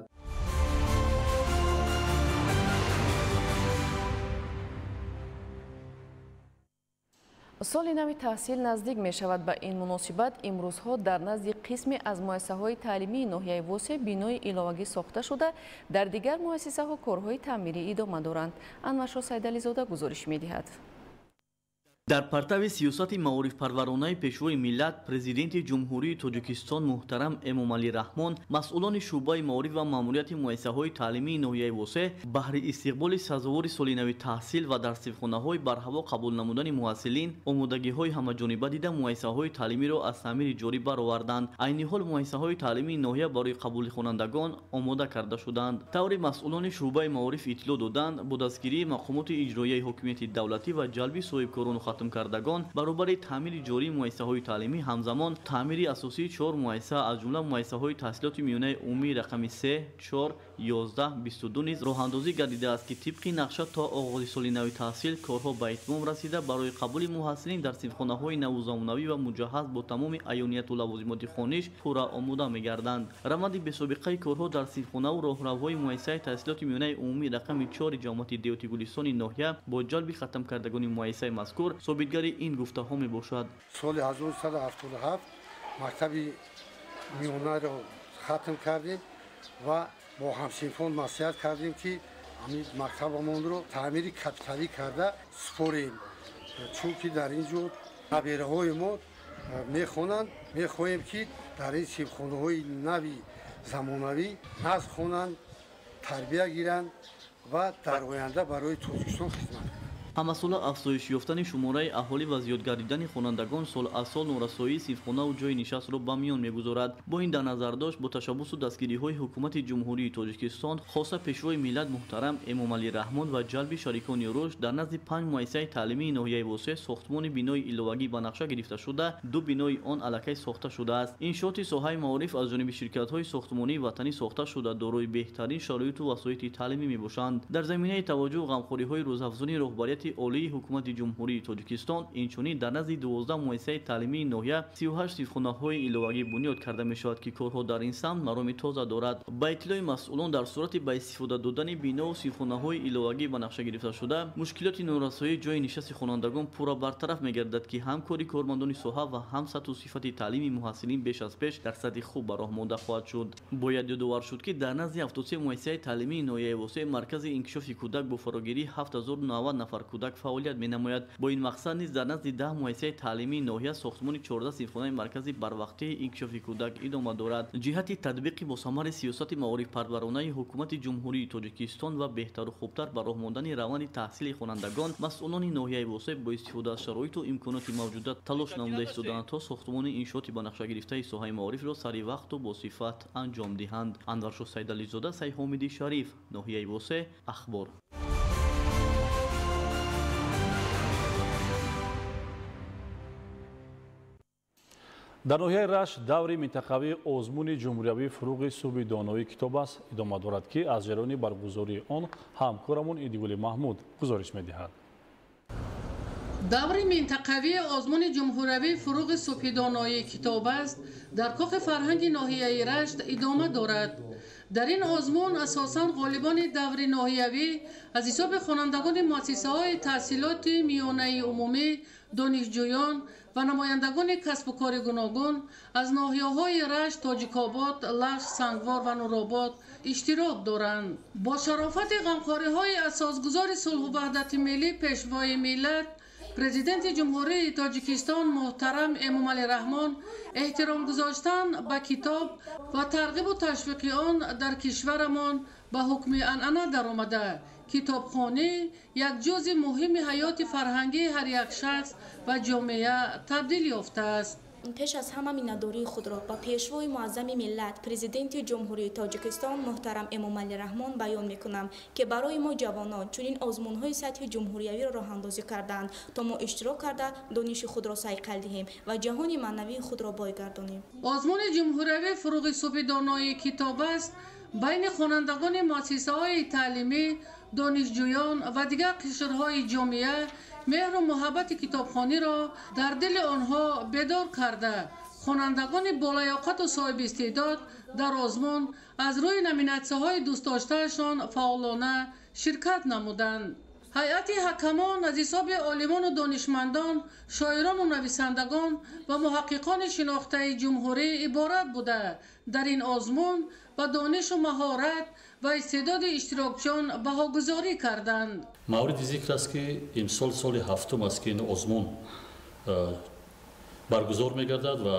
S2: Соли нави таҳсил наздик мешавад. Ба ин муносибат имрӯзҳо дар назди қисме аз муассисаҳои таълимии ноҳияи Восеъ бинои иловагӣ сохта шуда, дар дигар муассисаҳо корҳои таъмирӣ идома доранд. Анваршо Сайдализода гузориш медиҳад.
S20: Дар партави сиёсати маорифпарваронаи Пешвои миллат, Президенти Ҷумҳурии Тоҷикистон муҳтарам Эмомалӣ Раҳмон, масъулони шӯъбаи маориф ва маъмурияти муассисаҳои таълимии ноҳияи Восеъ баҳри истиқболи сазовори соли нави таҳсил ва дар синфхонаҳои барҳаво қабул намудани муҳассилин омодагиҳои ҳамаҷониба дида муассисаҳои таълимиро аз таъмири ҷорӣ бароварданд. Айни ҳол муассисаҳои таълимии ноҳия барои қабули хонандагон омода карда шуданд. Тавре масъулони шӯъбаи маориф иттилоъ доданд, бо дастгирии мақомоти иҷроияи ҳокимияти давлатӣ ва ҷалби соҳибкорону хатмкардагон баробари таъмири ҷории муассисаҳои таълимӣ ҳамзамон таъмири асосии 4 муассиса аз ҷумла муассисаҳои таҳсилоти миёнаи умумии рақами 3, 4, 11, 22 низ роҳандозӣ гардидааст, ки тибқи нақша то оғози соли нави таҳсил корҳо ба итмом расида барои қабули муҳассилин дар синфхонаҳои наву замонавӣ ва муҷаҳҳаз бо тамоми аёнияту лавозимоти хониш пурра омода мегарданд. Раванди бесобиқаи корҳо дар синфхонаву роҳравҳои муассисаи таҳсилоти миёнаи умумии рақами 4 ҷамоати деҳоти Гулистони ноҳия бо ҷалби хатмкардагони муассисаи мазкур собитгари ин гуфтаҳо мебошад.
S21: Соли 1977 мактаби миёнаро хатм кардем ва бо ҳамсинфон маслиҳат кардем, ки ҳамин мактабамонро таъмири капиталӣ карда супорем, чунки дар ин ҷо набераҳои мо мехонанд. Мехоҳем, ки дар ин синфхонаҳои нави замонавӣ наз хонанд, тарбия гиранд ва дар оянда барои Тоҷикистон хизмат кунанд.
S20: Ҳамасола афзоиш ёфтани шумораи аҳолӣ ва зиёд гардидани хонандагон сол аз сол норасоии синфхонаву ҷойи нишастро ба миён мегузорад. Бо ин дар назар дошт, бо ташаббусу дастгириҳои ҳукумати Ҷумҳурии Тоҷикистон, хоса Пешвои миллат муҳтарам Эмомалӣ Раҳмон ва ҷалби шарикони рушд, дар назди 5 муассисаи таълимии ноҳияи Восеъ сохтмони бинои иловагӣ ба нақша гирифта шуда, 2 бинои он аллакай сохта шудааст. Иншооти соҳаи маориф аз ҷониби ширкатҳои сохтмонии ватанӣ сохта шуда, дорои беҳтарин шароиту васоити таълимӣ мебошанд. Дар заминаи таваҷҷӯҳу ғамхориҳои рӯзафзуни роҳбарияти олии ҳукумати Ҷумҳурии Тоҷикистон, инчунин дар назди 12 муассисаи таълимии ноҳия 38 синфхонаҳои иловагӣ бунёд карда мешавад, ки корҳо дар ин самт мароми тоза дорад. Ба иттилои масъулон, дар сурати ба истифода додани бинову синфхонаҳои иловагӣ ба нақша гирифта шуда, мушкилоти норасоии ҷойи нишасти хонандагон пурра бартараф мегардад, ки ҳам кори кормандони соҳа ва ҳам сатҳу сифати таълими муҳассилин беш аз пеш дар сатҳи хуб ба роҳ монда хоҳад шуд. Бояд ёдовар шуд, ки дар назди 73 муассисаи таълимии ноҳияи Восеъ маркази инкишофи кӯдак бо фарогирии 7090 нафар кӯдак фаъолият менамояд. Бо ин мақсад низ дар назди 10 муассисаи таълимии ноҳия сохтмони 14 синфхонаи маркази барвақтии инкишофи кӯдак идома дорад. Ҷиҳати татбиқи босамари сиёсати маорифпарваронаи ҳукумати Ҷумҳурии Тоҷикистон ва беҳтару хубтар ба роҳ мондани раванди таҳсили хонандагон, масъулони ноҳияи Восеъ бо истифода аз шароиту имконоти мавҷуда талош намуда истоданд, то сохтмони иншооти ба нақша гирифтаи соҳаи маорифро сари вақту бо сифат анҷом диҳанд. Анваршоҳ Сайдализода, Сайҳомиди Шариф, ноҳияи Восеъ, Ахбор.
S9: Дар ноҳияи Рашт даври минтақавии озмуни ҷумҳуриявии фуруғи субҳи доноии китоб аст идома дорад, ки аз ҷараёни баргузории он ҳамкорамон Идигули Маҳмуд гузориш медиҳад.
S1: Даври минтақавии озмуни ҷумҳуриявии фуруғи субҳи доноии китоб аст дар кохи фарҳанги ноҳияи Рашт идома дорад. Дар ин озмун асосан ғолибони даври ноҳиявӣ аз ҳисоби хонандагони муассисаҳои таҳсилоти миёнаи умумӣ, донишҷӯён ва намояндагони касбу кори гуногун аз ноҳияҳои Рашт, Тоҷикобод, Лахш, Сангвор ва Нуробод иштирок доранд. Бо шарофати ғамхориҳои асосгузори сулҳу ваҳдати миллӣ, Пешвои миллат, Президенти Ҷумҳурии Тоҷикистон муҳтарам Эмомалӣ Раҳмон, эҳтиром гузоштан ба китоб ва тарғибу ташвиқи он дар кишварамон ба ҳукми анъана даромада, китобхонӣ як ҷузъи муҳими ҳаёти фарҳангии ҳар як шахс ва ҷомеа табдил ёфтааст.
S22: Пеш аз ҳама миннатдории худро ба Пешвои муаззами миллат, Президенти Ҷумҳурии Тоҷикистон муҳтарам Эмомалӣ Раҳмон баён мекунам, ки барои мо ҷавонон чунин озмунҳои сатҳи ҷумҳуриявиро роҳандозӣ карданд, то мо иштирок карда дониши худро сайқал диҳем ва ҷаҳони маънавии худро бой гардонем.
S1: Озмуни ҷумҳуриявии фуруғи субҳи доноии китоб аст байни хонандагони муассисаҳои таълимӣ, донишҷӯён ва дигар қишрҳои ҷомеа меҳру муҳаббати китобхониро дар дили онҳо бедор карда, хонандагони болаёқату соҳиби истеъдод дар озмун аз рӯи номинатсияҳои дӯстдоштаашон фаъолона ширкат намуданд. Ҳайати ҳакамон аз ҳисоби олимону донишмандон, шоирону нависандагон ва муҳаққиқони шинохтаи ҷумҳурӣ иборат буда, дар ин озмун ба донишу маҳорат ва истеъдоди иштирокчиён баҳогузорӣ карданд.
S8: Мавриди зикр аст, ки имсол соли ҳафтум аст, ки ин озмун баргузор мегардад ва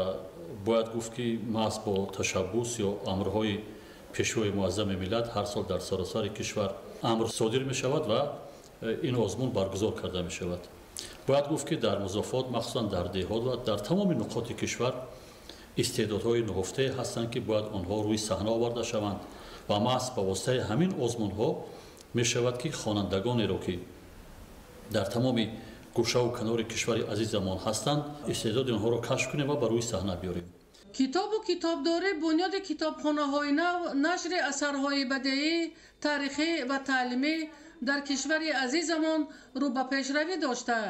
S8: бояд гуфт, ки маҳз бо ташаббус ё амрҳои Пешвои муаззами миллат ҳар сол дар саросари кишвар амр содир мешавад ва ин озмун баргузор карда мешавад. Бояд гуфт, ки дар музофот, махсусан дар деҳот ва дар тамоми нуқоти кишвар истеъдодҳои нуҳуфтае ҳастанд, ки бояд онҳо рӯи саҳна оварда шаванд ва маҳз ба воситаи ҳамин озмунҳо мешавад, ки хонандагонеро, ки дар тамоми гӯшаву канори кишвари азизамон ҳастанд, истеъдоди онҳоро кашф кунем ва ба рӯи саҳна биёрем.
S1: Китобу китобдорӣ, бунёди китобхонаҳои нав, нашри асарҳои бадеӣ, таърихӣ ва таълимӣ дар кишвари азизамон рӯ ба пешравӣ дошта,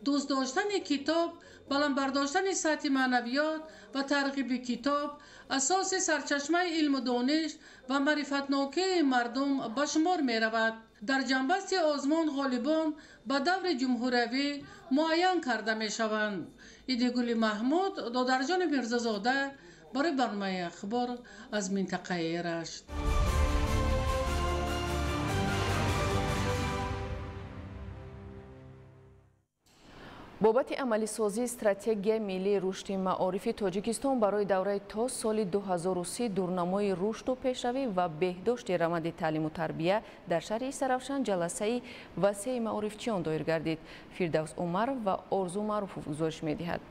S1: дӯст доштани китоб, баланд бардоштани сатҳи маънавиёт ва тарғиби китоб асоси сарчашмаи илму дониш ва маърифатнокии мардум ба шумор меравад. Дар ҷанбасти озмун ғолибон ба даври ҷумҳуриявӣ муайян карда мешаванд. Идигули Маҳмуд, Додарҷони Мирзозода барои барномаи Ахбор аз минтақаи Рашт.
S2: Бобати амалисозии стратегияи миллии рушди маорифи Тоҷикистон барои давраи то соли 2030 дурнамои рушду пешравӣ ва беҳдошти раванди таълиму тарбия дар шаҳри Истаравшан ҷаласаи васеи маорифчиён доир гардид. Фирдавс Умаров ва Орзу Маъруфов гузориш медиҳад.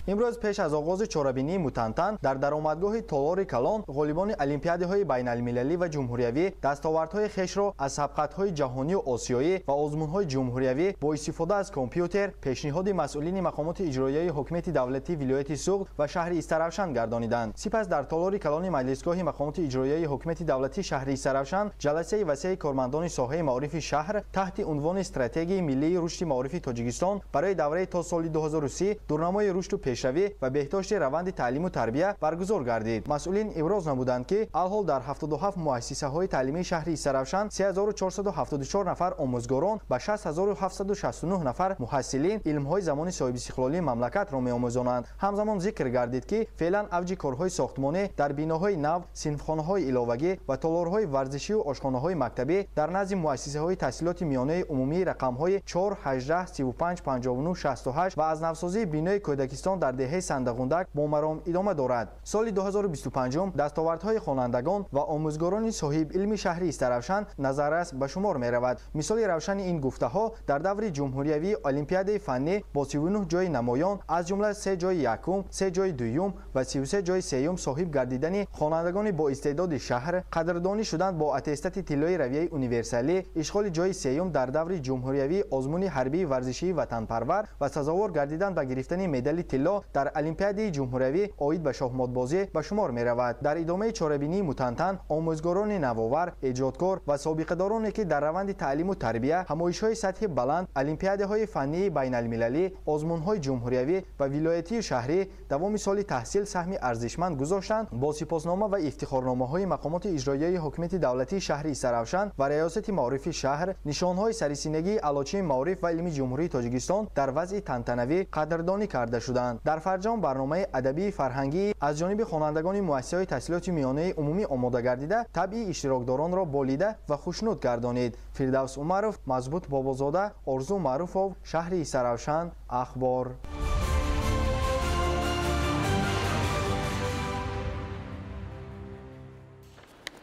S6: Имрӯз пеш аз оғози чорабинии мутантан дар даромадгоҳи толори калон ғолибони олимпиадаҳои байналмилалӣ ва ҷумҳуриявӣ дастовардҳои хешро аз сабқатҳои ҷаҳонию осиёӣ ва озмунҳои ҷумҳуриявӣ бо истифода аз компютер пешниҳоди масъулини мақомоти иҷроияи ҳокимияти давлатии вилояти Суғд ва шаҳри Истаравшан гардониданд. Сипас дар толори калони маҷлисгоҳи мақомоти иҷроияи ҳокимияти давлатии шаҳри Истаравшан ҷаласаи васеи кормандони соҳаи маорифи шаҳр таҳти унвони стратегияи миллии рушди маорифи Тоҷикистон барои давраи то соли 2030 дурнамои рушду пешравӣ ва беҳдошти раванди таълиму тарбия баргузор гардид. Масъулин иброз намуданд, ки алҳол дар 77 муассисаҳои таълимии шаҳри Истаравшан 3474 нафар омӯзгорон ба 6769 нафар муҳассилин илмҳои замони соҳибистиқлолии мамлакатро меомӯзонанд. Ҳамзамон зикр гардид, ки феълан авҷи корҳои сохтмонӣ дар биноҳои нав, синфхонаҳои иловагӣ ва толорҳои варзишию ошхонаҳои мактабӣ дар назди муассисаҳои таҳсилоти миёнаи умумии рақамҳои 4, 18, 35, 59, 68 ва аз навсозии бинои кӯдакистон дар деҳаи Сандағундак бо маром идома дорад. Соли 2025 дастовардҳои хонандагон ва омӯзгорони соҳибилми шаҳри Истаравшан назаррас ба шумор меравад. Мисоли равшани ин гуфтаҳо дар даври ҷумҳуриявии олимпиадаи фаннӣ бо 39 ҷойи намоён, аз ҷумла 3 ҷойи якум, 3 ҷойи дуюм ва 33 ҷойи сеюм соҳиб гардидани хонандагони боистеъдоди шаҳр, қадрдонӣ шуданд бо аттестати тиллои равияи универсалӣ, ишғоли ҷойи сеюм дар даври ҷумҳуриявии озмуни ҳарбии варзишии ватанпарвар ва сазовор гардидан ба гирифтани медали тилло дар олимпиадаи ҷумҳуриявӣ оид ба шоҳмотбозӣ ба шумор меравад. Дар идомаи чорабинии мутантан омӯзгорони навовар, эҷодкор ва собиқадороне, ки дар раванди таълиму тарбия ҳамоишҳои сатҳи баланд, олимпиадаҳои фаннии байналмилалӣ, озмунҳои ҷумҳуриявӣ ва вилоятию шаҳрӣ давоми соли таҳсил саҳми арзишманд гузоштанд, бо сипоснома ва ифтихорномаҳои мақомоти иҷроияи ҳокимияти давлатии шаҳри Истаравшан ва риёсати маорифи шаҳр, нишонҳои сарисинагии аълочии маориф ва илми Ҷумҳурии Тоҷикистон дар вазъи тантанавӣ қадрдонӣ карда шуданд. Дар фарҷом барномаи адабии фарҳангӣ аз ҷониби хонандагони муассисаҳои таҳсилоти миёнаи умумӣ омода гардида, табъи иштирокдоронро болида ва хушнуд гардонид. Фирдавс Умаров, Мазбут Бобозода, Орзу Маъруфов, шаҳри Истаравшан, Ахбор.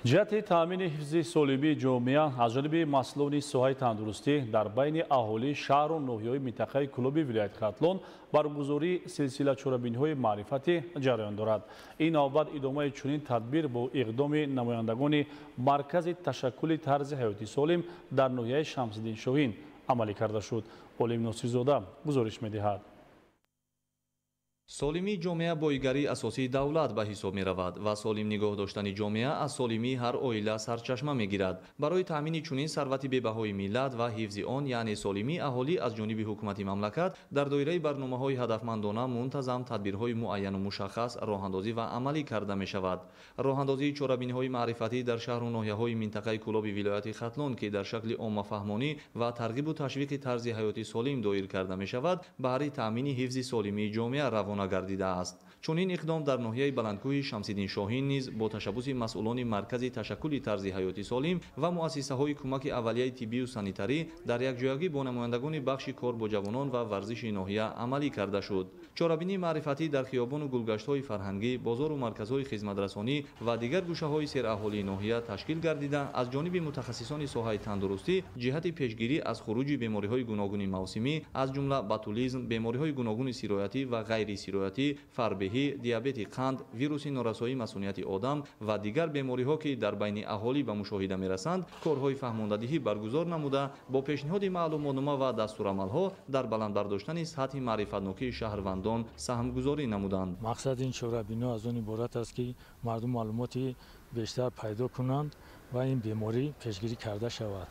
S9: Ҷиҳати таъмини ҳифзи солимии ҷомеа аз ҷониби масъулони соҳаи тандурустӣ дар байни аҳолии шаҳру ноҳияҳои минтақаи Кӯлоби вилояти Хатлон баргузории силсила чорабиниҳои маърифатӣ ҷараён дорад. Ин навбат идомаи чунин тадбир бо иқдоми намояндагони Маркази ташаккули тарзи ҳаёти солим дар ноҳияи Шамсиддин Шоҳин амалӣ карда шуд. Олим Носирзода гузориш медиҳад.
S11: Солимии ҷомеа боигарии асосии давлат ба ҳисоб меравад ва солим нигоҳ доштани ҷомеа аз солимии ҳар оила сарчашма мегирад. Барои таъмини чунин сарвати бебаҳои миллат ва ҳифзи он, яъне солимии аҳолӣ аз ҷониби ҳукумати мамлакат дар доираи барномаҳои ҳадафмандона мунтазам тадбирҳои муайяну мушаххас роҳандозӣ ва амалӣ карда мешавад. Роҳандозии чорабиниҳои маърифатӣ дар шаҳру ноҳияҳои минтақаи Кӯлоби вилояти Хатлон, ки дар шакли оммафаҳмонӣ ва тарғибу ташвиқи тарзи ҳаёти солим доир карда мешавад, баҳри таъмини ҳифзи солимии ҷомеа равона гардидааст. Чунин иқдом дар ноҳияи баландкӯҳи Шамсиддин Шоҳин низ бо ташаббуси масъулони Маркази ташаккули тарзи ҳаёти солим ва муассисаҳои кӯмаки аввалияи тиббию санитарӣ дар якҷоягӣ бо намояндагони бахши кор бо ҷавонон ва варзиши ноҳия амалӣ карда шуд. Чорабинии маърифатӣ дар хиёбону гулгаштҳои фарҳангӣ, бозору марказҳои хизматрасонӣ ва дигар гӯшаҳои сераҳолии ноҳия ташкил гардида, аз ҷониби мутахассисони соҳаи тандурустӣ ҷиҳати пешгирӣ аз хуруҷи бемориҳои гуногуни мавсимӣ, аз ҷумла ботулизм, бемориҳои гуногуни сироятӣ ва ғайрисироятӣ, фарбеҳӣ, диабети қанд, вируси норасоии масунияти одам ва дигар бемориҳо, ки дар байни аҳолӣ ба мушоҳида мерасанд, корҳои фаҳмондадиҳӣ баргузор намуда, бо пешниҳоди маълумотнома ва дастурамалҳо дар баланд бардоштани сатҳи маърифатнокии шаҳрвандон саҳмгузорӣ намуданд.
S23: Мақсади ин чорабиниҳо аз он иборат аст, ки мардум маълумоти бештар пайдо кунанд ва ин беморӣ пешгирӣ карда шавад.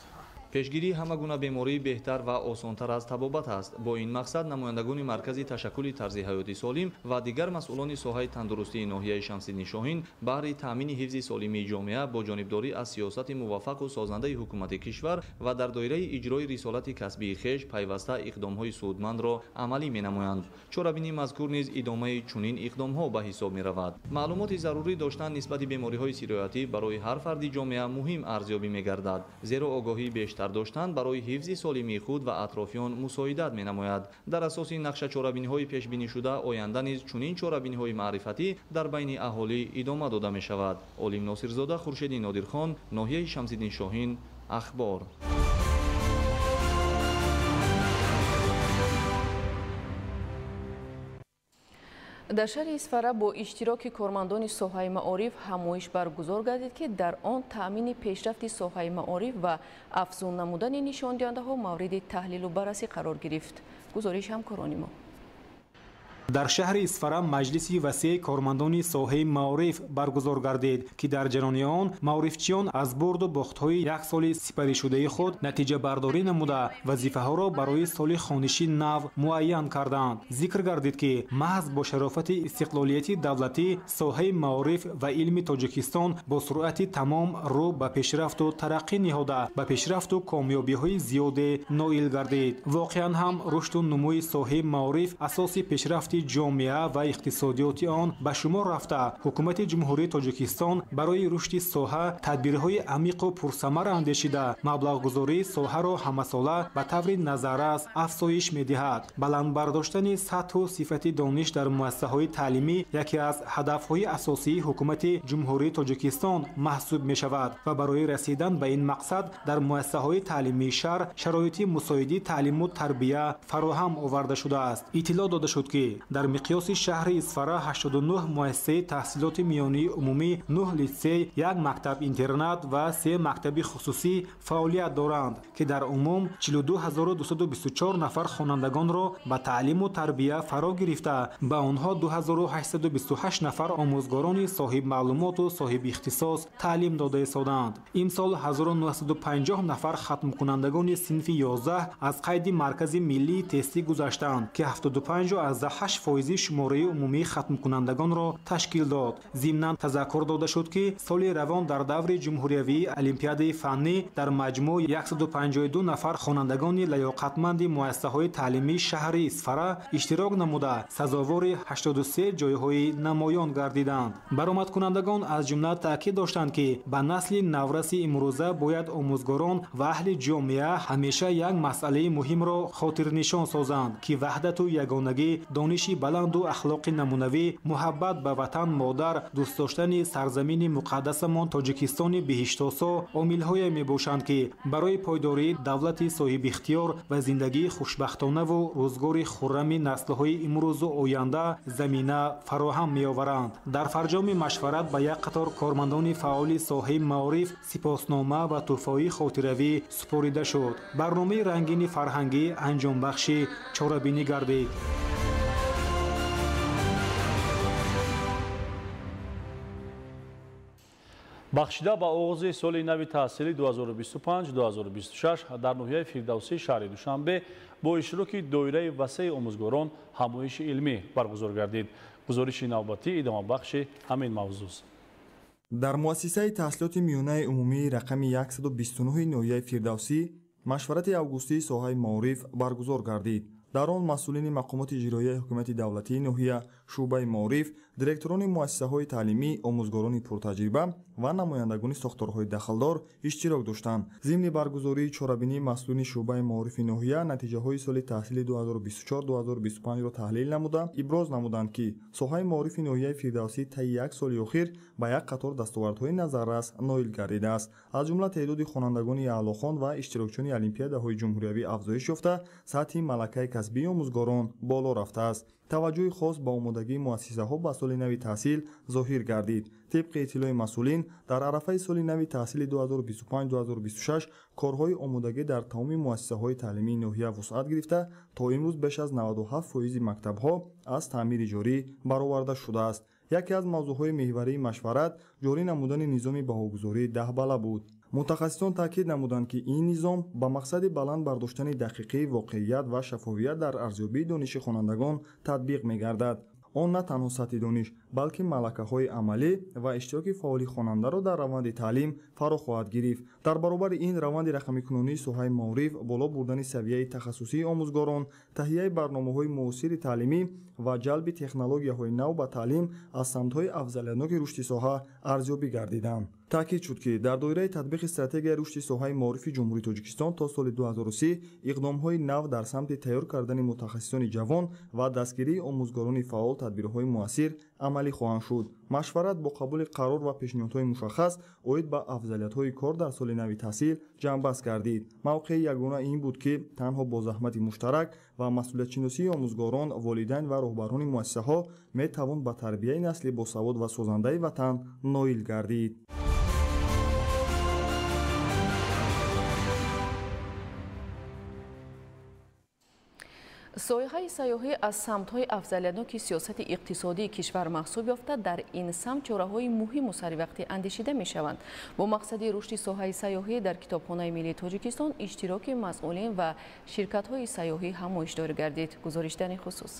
S11: Пешгирии ҳама гуна беморӣ беҳтар ва осонтар аз табобат аст. Бо ин мақсад намояндагони Маркази ташаккули тарзи ҳаёти солим ва дигар масъулони соҳаи тандурустии ноҳияи Шамсиддин Шоҳин баҳри таъмини ҳифзи солимии ҷомеа бо ҷонибдорӣ аз сиёсати муваффақу созандаи ҳукумати кишвар ва дар доираи иҷрои рисолати касбии хеш пайваста иқдомҳои судмандро амалӣ менамоянд. Чорабинии мазкур низ идомаи чунин иқдомҳо ба ҳисоб меравад. Маълумоти зарурӣ доштан нисбати бемориҳои сироятӣ барои ҳар фарди ҷомеа муҳим арзёбӣ мегардад, зеро огоҳии бештар сар доштан барои ҳифзи солимии худ ва атрофиён мусоидат менамояд. Дар асоси нақша чорабиниҳои пешбинишуда оянда низ чунин чорабиниҳои маърифатӣ дар байни аҳолӣ идома дода мешавад. Олим Носирзода, Хуршеди Нодирхон, ноҳияи Шамсиддин Шоҳин, Ахбор.
S2: Дар шаҳри Исфара бо иштироки кормандони соҳаи маориф ҳамоиш баргузор гардид, ки дар он таъмини пешрафти соҳаи маориф ва афзун намудани нишондиҳандаҳо мавриди таҳлилу баррасӣ қарор гирифт. Гузориш ҳамкорони мо.
S3: Дар шаҳри Исфара маҷлиси васеи кормандони соҳаи маориф баргузор гардид, ки дар ҷараёни он маорифчиён аз бурду бохтҳои як соли сипаришудаи худ натиҷабардорӣ намуда вазифаҳоро барои соли хониши нав муайян карданд. Зикр гардид, ки маҳз бо шарофати истиқлолияти давлатӣ соҳаи маориф ва илми Тоҷикистон бо суръати тамом рӯ ба пешрафту тараққӣ ниҳода ба пешрафту комёбиҳои зиёде ноил гардид. Воқеан ҳам рушду нумӯи соҳаи маориф асоси пешрафти ҷомеа ва иқтисодиёти он ба шумор рафта, ҳукумати Ҷумҳурии Тоҷикистон барои рушди соҳа тадбирҳои амиқу пурсамар андешида маблағгузории соҳаро ҳамасола ба таври назаррас афзоиш медиҳад. Баланд бардоштани сатҳу сифати дониш дар муассисаҳои таълимӣ яке аз ҳадафҳои асосии ҳукумати Ҷумҳурии Тоҷикистон маҳсуб мешавад ва барои расидан ба ин мақсад дар муассисаҳои таълимии шаҳр шароити мусоиди таълиму тарбия фароҳам оварда шудааст. Иттилоъ дода шуд, ки дар миқёси шаҳри Исфара 89 муассисаи таҳсилоти миёнии умумӣ, 9 литсей, 1 мактаб-интернат ва 3 мактаби хусусӣ фаъолият доранд, ки дар умум 42224 нафар хонандагонро ба таълиму тарбия фаро гирифта, ба онҳо 2828 нафар омӯзгорони соҳибмаълумоту соҳибихтисос таълим дода истоданд. Имсол 1950 нафар хатмкунандагони синфи 11 аз қайди Маркази миллии тестӣ гузаштанд, ки 75,8 фоизи шумораи умумии хатмкунандагонро ташкил дод. Зимнан тазаккур дода шуд, ки соли равон дар даври ҷумҳуриявии олимпиадаи фаннӣ дар маҷмӯъ 152 нафар хонандагони лаёқатманди муассисаҳои таълимии шаҳри Исфара иштирок намуда сазовори 83 ҷойҳои намоён гардиданд. Баромадкунандагон аз ҷумла таъкид доштанд, ки ба насли навраси имрӯза бояд омӯзгорон ва аҳли ҷомеа ҳамеша як масъалаи муҳимро хотирнишон созанд, ки ваҳдату ягонагӣ, дониши баланду ахлоқи намунавӣ, муҳаббат ба ватан модар, дӯст доштани сарзамини муқаддасамон Тоҷикистони биҳиштосо омилҳое мебошанд, ки барои пойдории давлати соҳибихтиёр ва зиндагии хушбахтонаву рӯзгори хуррами наслҳои имрӯзу оянда замина фароҳам меоваранд. Дар фарҷоми машварат ба як қатор кормандони фаъоли соҳаи маориф сипоснома ва тӯҳфаҳои хотиравӣ супорида шуд. Барномаи рангини фарҳангӣ анҷомбахши чорабинӣ гардид.
S9: Бахшида ба оғози соли нави таҳсили 2025-2026 дар ноҳияи Фирдавсии шаҳри Душанбе бо иштироки доираи васеи омӯзгорон ҳамоиши илмӣ баргузор гардид. Гузориши навбатӣ идомабахши ҳамин мавзӯст.
S10: Дар муассисаи таҳсилоти миёнаи умумии рақами 129 ноҳияи Фирдавсӣ машварати августии соҳаи маориф баргузор гардид. Дар он масъулини мақомоти иҷроияи ҳукумати давлатии ноҳия, шӯъбаи маориф, директорони муассисаҳои таълимӣ, омӯзгорони пуртаҷриба ва намояндагони сохторҳои дахлдор иштирок доштанд. Зимни баргузории чорабинии масъулини шӯъбаи маорифи ноҳия натиҷаҳои соли таҳсили 2024-2025-ро таҳлил намуда, иброз намуданд, ки соҳаи маорифи ноҳияи Фирдавсӣ таи як соли охир ба як қатор дастовардҳои назаррас ноил гардидааст. Аз ҷумла теъдоди хонандагони аълохон ва иштирокчиёни олимпиадаҳои ҷумҳуриявӣ афзоиш ёфта, сатҳи малакаи касбии омӯзгорон боло рафтааст. Таваҷҷӯҳи хос ба омодагии муассисаҳо ба соли нави таҳсил зоҳир гардид. Тибқи иттилои масъулин, дар арафаи соли нави таҳсили 2025-2026 корҳои омодагӣ дар тамоми муассисаҳои таълимии ноҳия вусъат гирифта, то имрӯз беш аз 97% мактабҳо аз таъмири ҷорӣ бароварда шудааст. Яке аз мавзӯъҳои меҳварии машварат ҷорӣ намудани низоми баҳогузории даҳбала буд. Мутахассисон таъкид намуданд, ки ин низом ба мақсади баланд бардоштани дақиқии воқеият ва шаффофият дар арзёбии дониши хонандагон татбиқ мегардад. Он на танҳо сатҳи дониш, балки малакаҳои амалӣ ва иштироки фаъоли хонандаро дар раванди таълим фаро хоҳад гирифт. Дар баробари ин раванди рақамикунонии соҳаи маориф, боло бурдани савияи тахассусии омӯзгорон, таҳияи барномаҳои муосири таълимӣ ва ҷалби технологияҳои нав ба таълим аз самтҳои афзалиятноки рушди соҳа арзёбӣ гардиданд. Таъкид шуд, ки дар доираи татбиқи стратегияи рушди соҳаи маорифи Ҷумҳурии Тоҷикистон то соли 2030 иқдомҳои нав дар самти тайёр кардани мутахассисони ҷавон ва дастгирии омӯзгорони фаъол тадбирҳои муассир амалӣ хоҳанд шуд. Машварат бо қабули қарор ва пешниҳодҳои мушаххас оид ба афзалиятҳои кор дар соли нави таҳсил ҷамъбаст гардид. Мавқеи ягона ин буд, ки танҳо бо заҳмати муштарак ва масъулиятшиносии омӯзгорон, волидайн ва роҳбарони муассисаҳо метавон ба тарбияи насли босавод ва созандаи ватан ноил гардид.
S2: Соҳаи сайёҳӣ аз самтҳои афзалиятноки сиёсати иқтисодии кишвар маҳсуб ёфта, дар ин самт чораҳои муҳиму саривақтӣ андешида мешаванд. Бо мақсади рушди соҳаи сайёҳӣ дар Китобхонаи миллии Тоҷикистон иштироки масъулин ва ширкатҳои сайёҳӣ ҳамоиш доир гардид. Гузориш дар ин хусус.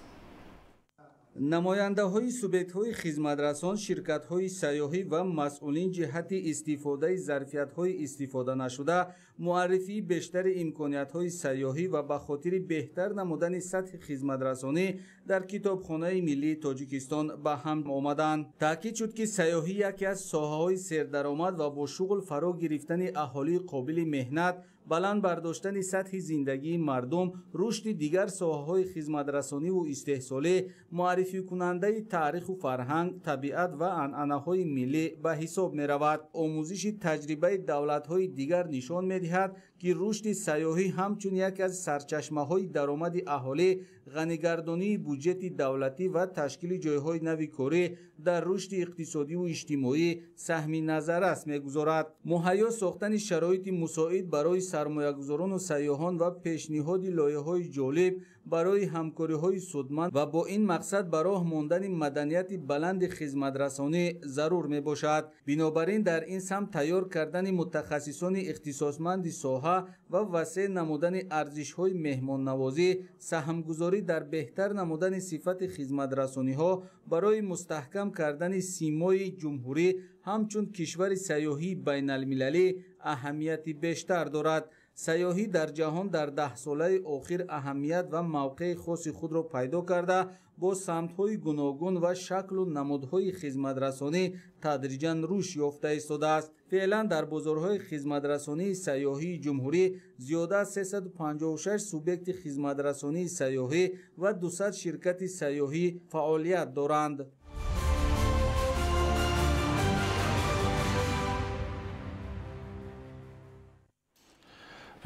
S4: Намояндаҳои субъектҳои хизматрасон, ширкатҳои сайёҳӣ ва масъулин ҷиҳати истифодаи зарфиятҳои истифоданашуда, муаррифии бештари имкониятҳои сайёҳӣ ва ба хотири беҳтар намудани сатҳи хизматрасонӣ дар Китобхонаи миллии Тоҷикистон ба ҳам омаданд. Таъкид шуд, ки сайёҳӣ яке аз соҳаҳои сердаромад ва бо шуғл фаро гирифтани аҳолии қобили меҳнат, баланд бардоштани сатҳи зиндагии мардум, рушди дигар соҳаҳои хизматрасониву истеҳсолӣ, муаррификунандаи таъриху фарҳанг, табиат ва анъанаҳои миллӣ ба ҳисоб меравад. Омӯзиши таҷрибаи давлатҳои дигар нишон медиҳад, ки рушди сайёҳӣ ҳамчун яке аз сарчашмаҳои даромади аҳолӣ, ғанигардонии буҷети давлатӣ ва ташкили ҷойҳои нави корӣ дар рушди иқтисодиву иҷтимоӣ саҳми назаррас мегузорад. Муҳайё сохтани шароити мусоид барои сармоягузорону сайёҳон ва пешниҳоди лоиҳаҳои ҷолиб барои ҳамкориҳои судманд ва бо ин мақсад ба роҳ мондани маданияти баланди хизматрасонӣ зарур мебошад. Бинобар ин дар ин самт тайёр кардани мутахассисони ихтисосманди соҳа ва васеъ намудани арзишҳои меҳмоннавозӣ, саҳмгузорӣ дар беҳтар намудани сифати хизматрасониҳо барои мустаҳкам кардани симои ҷумҳурӣ ҳамчун кишвари сайёҳии байналмилалӣ аҳамияти бештар дорад. Сайёҳӣ дар ҷаҳон дар даҳсолаи охир аҳамият ва мавқеи хоси худро пайдо карда, бо самтҳои гуногун ва шаклу намудҳои хизматрасонӣ тадриҷан рушд ёфта истодааст. Феълан дар бозорҳои хизматрасонии сайёҳии ҷумҳурӣ зиёда аз 356 субъекти хизматрасонии сайёҳӣ ва 200 ширкати сайёҳӣ фаъолият доранд.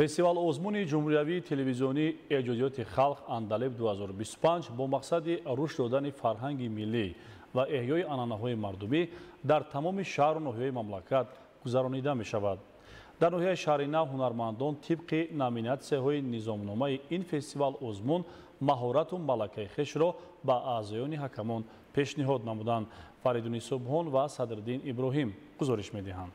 S9: Фестивал озмуни ҷумҳуриявии телевизионии эҷодиёти халқ Андалеб 2025 бо мақсади рушд додани фарҳанги миллӣ ва эҳёи анъанаҳои мардумӣ дар тамоми шаҳру ноҳияи мамлакат гузаронида мешавад. Дар ноҳияи Шаҳри Нав ҳунармандон тибқи номинатсияҳои низомномаи ин фестивал озмун маҳорату малакаи хешро ба аъзоёни ҳакамон пешниҳод намуданд. Фаридуни Субҳон ва Садриддин Иброҳим гузориш медиҳанд.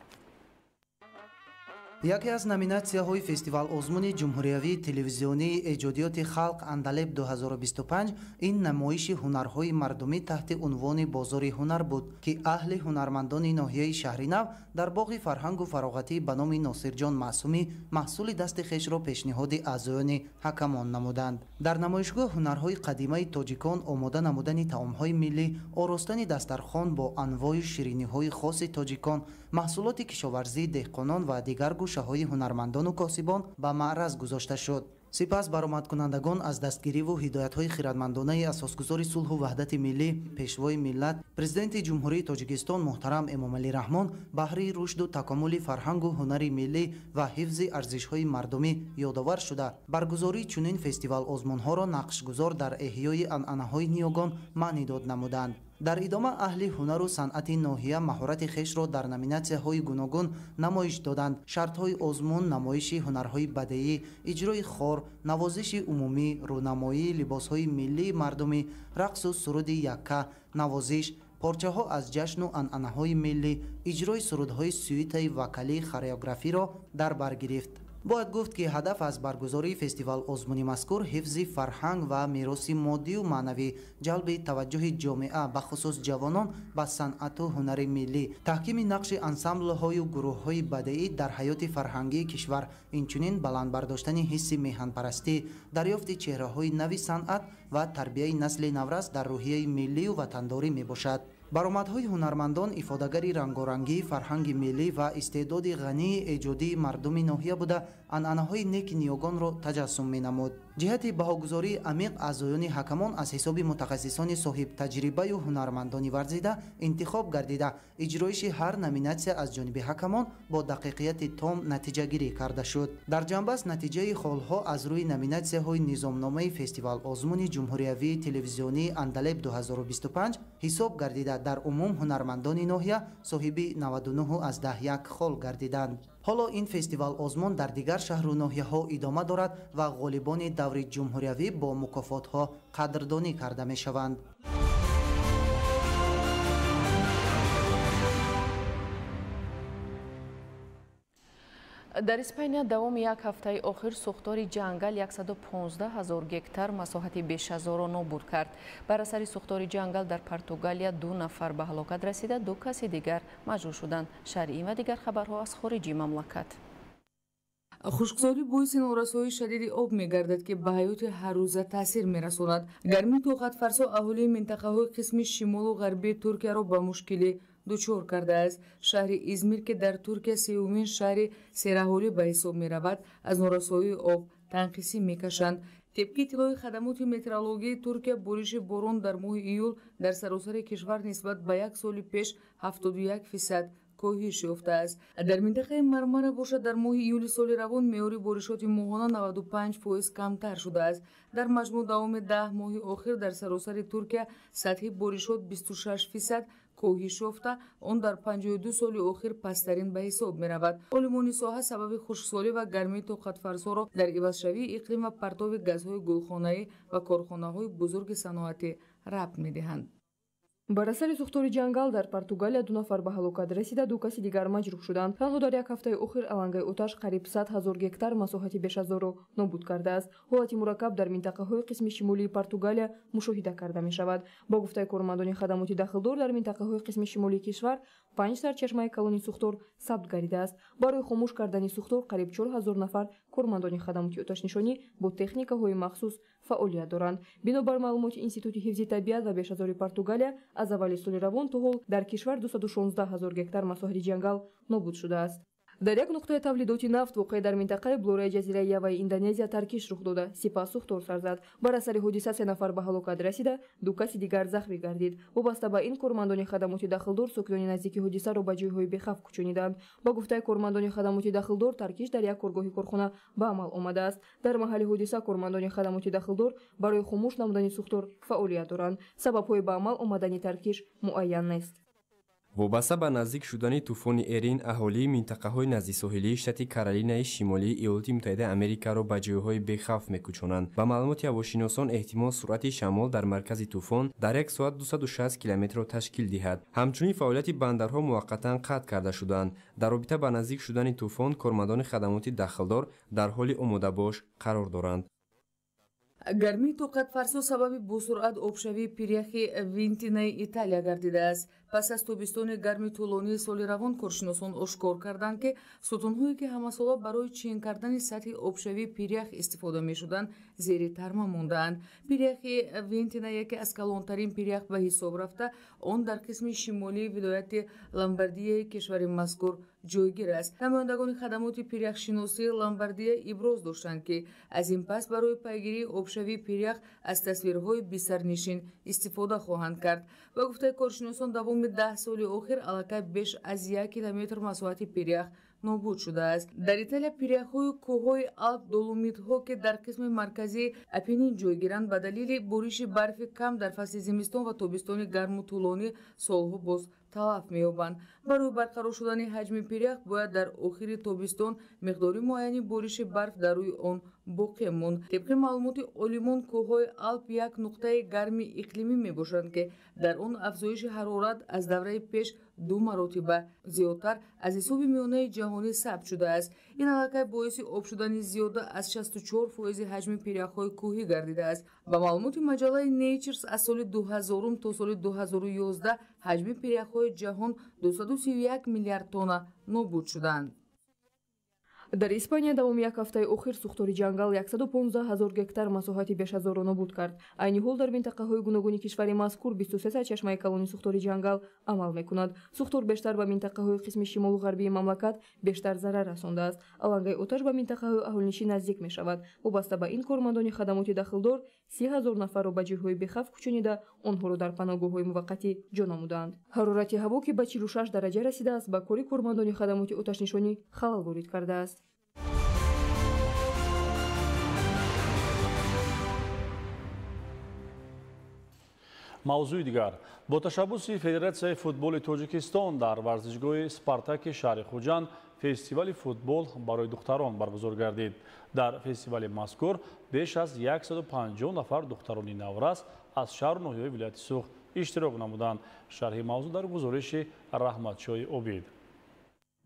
S12: Яке аз номинатсияҳои фестивал-озмуни ҷумҳуриявии телевизионии эҷодиёти халқ Андалеб 2025 ин намоиши ҳунарҳои мардумӣ таҳти унвони бозори ҳунар буд, ки аҳли ҳунармандони ноҳияи Шаҳринав дар боғи фарҳангу фароғатӣ ба номи Носирҷон Маъсумӣ маҳсули дасти хешро пешниҳоди аъзоёни ҳакамон намуданд. Дар намоишгоҳ ҳунарҳои қадимаи тоҷикон, омода намудани таомҳои миллӣ, оростани дастархон бо анвои шириниҳои хоси тоҷикон, маҳсулоти кишоварзии деҳқонон ва дигар гӯшаҳои ҳунармандону косибон ба маъраз гузошта шуд. Сипас баромадкунандагон аз дастгириву ҳидоятҳои хиратмандонаи асосгузори сулҳу ваҳдати миллӣ, пешвои миллат, президенти Ҷумҳурии Тоҷикистон муҳтарам Эмомалӣ Раҳмон баҳри рушду такомули фарҳангу ҳунари миллӣ ва ҳифзи арзишҳои мардумӣ ёдовар шуда, баргузории чунин фестивал-озмунҳоро нақшгузор дар эҳёи анъанаҳои ниёгон маънӣ дод намуданд. Дар идома аҳли ҳунару санъати ноҳия маҳорати хешро дар номинатсияҳои гуногун намоиш доданд. Шартҳои озмун намоиши ҳунарҳои бадеӣ, иҷрои хор, навозиши умумӣ, рӯнамоии либосҳои миллии мардумӣ, рақсу суруди якка, навозиш, порчаҳо аз ҷашну анъанаҳои миллӣ, иҷрои сурудҳои сюитаи вокалии хореографиро дар бар гирифт. Бояд гуфт, ки ҳадаф аз баргузории фестивал-озмуни мазкур ҳифзи фарҳанг ва мероси моддию маънавӣ, ҷалби таваҷҷӯҳи ҷомеа, бахусус ҷавонон ба санъату ҳунари миллӣ, таҳкими нақши ансамблҳою гурӯҳҳои бадеӣ дар ҳаёти фарҳангии кишвар, инчунин баланд бардоштани ҳисси меҳанпарастӣ, дарёфти чеҳраҳои нави санъат ва тарбияи насли наврас дар рӯҳияи миллию ватандорӣ мебошад. Баромадҳои ҳунармандон ифодагари рангорангии фарҳанги миллӣ ва истеъдоди ғании эҷодии мардуми ноҳия буда, анъанаҳои неки ниёгонро таҷассум менамуд. Ҷиҳати баҳогузории амиқ аъзоёни ҳакамон аз ҳисоби мутахассисони соҳибтаҷрибаю ҳунармандони варзида интихоб гардида, иҷроиши ҳар номинатсия аз ҷониби ҳакамон бо дақиқияти том натиҷагирӣ карда шуд. Дар ҷанбаст натиҷаи холҳо аз рӯи номинатсияҳои низомномаи фестивал-озмуни ҷумҳуриявии телевизионии Андалеб 2025 ҳисоб гардида, дар умум ҳунармандони ноҳия соҳиби 99,1 хол гардиданд. Ҳоло ин фестивал-озмун дар дигар шаҳру ноҳияҳо идома дорад ва ғолибони даври ҷумҳуриявӣ бо мукофотҳо қадрдонӣ карда мешаванд.
S2: Дар Испания давоми як ҳафтаи охир сӯхтори ҷангал 115 ҳазор гектар масоҳати бешазорро нобуд кард. Бар асари сӯхтори ҷангал дар Португалия 2 нафар ба ҳалокат расида, 2 каси дигар маҷрӯҳ шуданд. Шарҳи ин ва дигар хабарҳо аз хориҷи мамлакат.
S13: Хушксолӣ боиси норасоии шадиди об мегардад, ки ба ҳаёти ҳаррӯза таъсир мерасонад. Гармии тоқатфарсо аҳолии минтақаҳои қисми шимолу ғарбии Туркияро ба мушкилӣ дучор кардааст. Шаҳри Измир, ки дар Туркия сеюмин шаҳри сераҳолӣ ба ҳисоб меравад, аз норасоии об танқисӣ мекашанд. Тибқи иттилои хадамоти метеорологии Туркия, бориши борон дар моҳи июл дар саросари кишвар нисбат ба як соли пеш 71% коҳиш ёфтааст. Дар минтақаи Мармара бошад, дар моҳи июли соли равон меъёри боришоти моҳона 95% камтар шудааст. Дар маҷмӯъ давоми 10 моҳи охир дар саросари Туркия сатҳи боришот 26% коҳиш ёфта, он дар 52 соли охир пасттарин ба ҳисоб меравад. Олимони соҳа сабаби хушксолӣ ва гармии тоқатфарсоро дар ивазшавии иқлим ва партови газҳои гулхонаӣ ва корхонаҳои бузурги саноатӣ рабт медиҳанд.
S15: Бар асари сӯхтори ҷангал дар Португалия 2 нафар ба ҳалокат расида, 2 каси дигар маҷрӯҳ шуданд. Танҳо дар як ҳафтаи охир алангаи оташ қариб 100 ҳазор гектар масоҳати бешазорро нобуд кардааст. Ҳолати мураккаб дар минтақаҳои қисми шимолии Португалия мушоҳида карда мешавад. Бо гуфтаи кормандони хадамоти дахлдор, дар минтақаҳои қисми шимолии кишвар 5 сарчашмаи калони сӯхтор сабт гардидааст. Барои хомӯш кардани сӯхтор қариб 4000 нафар кормандони хадамоти оташнишонӣ бо техникаҳои махсус фаъолият доранд. Бинобар маълумоти Институти ҳифзи табиат ва бешазори Португалия, аз аввали соли равон то ҳол дар кишвар 216 ҳазор гектар масоҳати ҷангал нобуд шудааст. Дар як нуқтаи тавлидоти нафт воқеъ дар минтақаи Блораи ҷазираи Яваи Индонезия таркиш рух дода, сипас сӯхтор сар зад. Бар асари ҳодиса 3 нафар ба ҳалокат расида, 2 каси дигар захмӣ гардид. Вобаста ба ин, кормандони хадамоти дахлдор сокинони наздики ҳодисаро ба ҷойҳои бехавф кӯчониданд. Ба гуфтаи кормандони хадамоти дахлдор, таркиш дар як коргоҳи корхона ба амал омадааст. Дар маҳалли ҳодиса кормандони хадамоти дахлдор барои хомӯш намудани сӯхтор фаъолият доранд. Сабабҳои ба амал омадани таркиш муайян нест.
S16: Вобаста ба наздик шудани тӯфони Эрин, аҳолии минтақаҳои наздисоҳилии штати Каролинаи Шимолии Иёлоти Муттаҳидаи Америкаро ба ҷойҳои бехавф мекӯчонанд. Ба маълумоти ҳавошиносон, эҳтимол суръати шамол дар маркази тӯфон дар як соат 260 километрро ташкил диҳад. Ҳамчунин фаъолияти бандарҳо муваққатан қатъ карда шуданд. Дар робита ба наздик шудани тӯфон, кормандони хадамоти дахлдор дар ҳоли омодабош қарор доранд.
S13: Гармии тоқатфарсо сабаби босуръат обшавии пиряхи Винтинаи Италия гардидааст. Пас аз тобистони гарми тӯлонии соли равон коршиносон ошкор карданд, ки сутунҳое, ки ҳамасола барои чин кардани сатҳи обшавии пирях истифода мешуданд, зери тарма мондаанд. Пиряхи Винтина яке аз калонтарин пирях ба ҳисоб рафта, он дар қисми шимолии вилояти Ломбардияи кишвари мазкур ҷойгир аст. Намояндагони хадамоти пиряхшиносии Ломбардия иброз доштанд, ки аз ин пас барои пайгирии обшавии пирях аз тасвирҳои бисарнишин истифода хоҳанд кард. Ба гуфтаи коршиносон, давоми 10 соли охир аллакай беш аз 1 километр масоҳати пирях нобуд шудааст. Дар Италия пиряхҳои кӯҳҳои Алп, Доломитҳо, ки дар қисми марказии Апеннин ҷойгиранд, ба далели бориши барфи кам дар фасли зимистон ва тобистони гарму тӯлонӣ солҳо боз талаф меёбанд. Барои барқарор шудани ҳаҷми пирях бояд дар охири тобистон миқдори муайяни бориши барф дар рӯи он боқӣ монд. Тибқи маълумоти олимон, кӯҳҳои Алп як нуқтаи гарми иқлимӣ мебошанд, ки дар он афзоиши ҳарорат аз давраи пеш 2 маротиба зиёдтар аз ҳисоби миёнаи ҷаҳонӣ сабт шудааст. Ин аллакай боиси об шудани зиёда аз 64% ҳаҷми пиряхҳои кӯҳӣ гардидааст. Ба маълумоти маҷаллаи Nature, аз соли 2000 то соли 2011 ҳаҷми пиряхҳои ҷаҳон 231 миллиард тонна нобуд шуданд.
S15: Дар Испания давоми як ҳафтаи охир сӯхтори ҷангал 115 ҳазор гектар масоҳати бешазорро нобуд кард. Айни ҳол дар минтақаҳои гуногуни кишвари мазкур 23 сарчашмаи калони сӯхтори ҷангал амал мекунад. Сӯхтор бештар ба минтақаҳои қисми шимолу ғарбии мамлакат бештар зарар расондааст. Алангаи оташ ба минтақаҳои аҳолинишин наздик мешавад. Вобаста ба ин кормандони хадамоти дахлдор 30 ҳазор нафарро ба ҷойҳои бехавф кӯчонида, онҳоро дар паноҳгоҳҳои муваққатӣ ҷо намуданд. Ҳарорати ҳаво, ки ба 46 дараҷа расидааст, ба кори кормандони хадамоти оташнишонӣ халал ворид кардааст.
S9: Мавзӯи дигар. Бо ташаббуси Федератсияи футболи Тоҷикистон дар варзишгоҳи Спартаки шаҳри Хуҷанд фестивали футбол барои духтарон баргузор гардид. Дар фестивали мазкур беш аз 150 нафар духтарони наврас аз шаҳру ноҳияҳои вилояти Суғд иштирок намуданд. Шарҳи мавзӯъ дар гузориши Раҳматшоҳи Обид.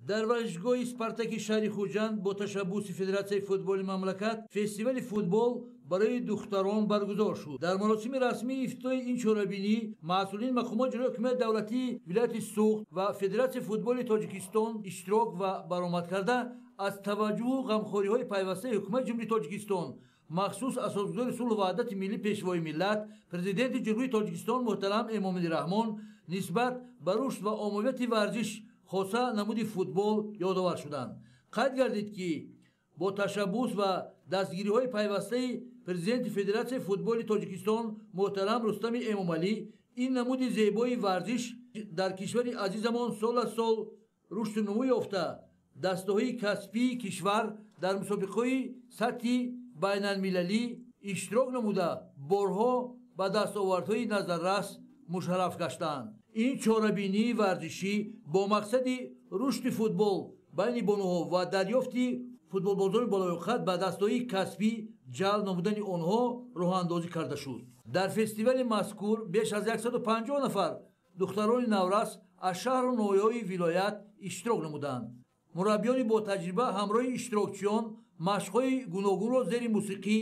S14: Дар варзишгоҳи Спартаки шаҳри Хуҷанд бо ташаббуси Федератсияи футболи мамлакат фестивали футбол барои духтарон баргузор шуд. Дар маросими расмии ифтитоҳи ин чорабинӣ масъулин мақомоти ҷирои ҳукумати давлатии вилояти Суғд ва Федератсияи футболи Тоҷикистон иштирок ва баромад карда аз таваҷҷӯҳу ғамхориҳои пайвастаи ҳукумати Ҷумҳурии Тоҷикистон, махсус асосгузори сулҳу ваҳдати миллӣ, Пешвои миллат, Президенти Ҷумҳурии Тоҷикистон муҳтарам Эмомалӣ Раҳмон нисбат ба рушд ва оммавияти варзиш, хоса намуди футбол ёдовар шуданд. Қайд гардид, ки бо ташаббус ва дастгириҳои пайвастаи Президенти Федератсияи футболи Тоҷикистон муҳтарам Рустами Эмомалӣ ин намуди зебои варзиш дар кишвари азизамон сол аз сол рушду нумӯ ёфта, дастаҳои касбии кишвар дар мусобиқаҳои сатҳи байналмилалӣ иштирок намуда, борҳо ба дастовардҳои назаррас мушарраф гаштаанд. Ин чорабинии варзишӣ бо мақсади рушди футбол байни бонуҳо ва дарёфти футболбозони болоёқат ба дастаҳои касбӣ ҷалб намудани онҳо роҳандозӣ карда шуд. Дар фестивали мазкур беш аз 150 нафар духтарони наврас аз шаҳру ноҳияҳои вилоят иштирок намуданд. Мураббиёни ботаҷриба ҳамроҳи иштирокчиён машқҳои гуногунро зери мусиқӣ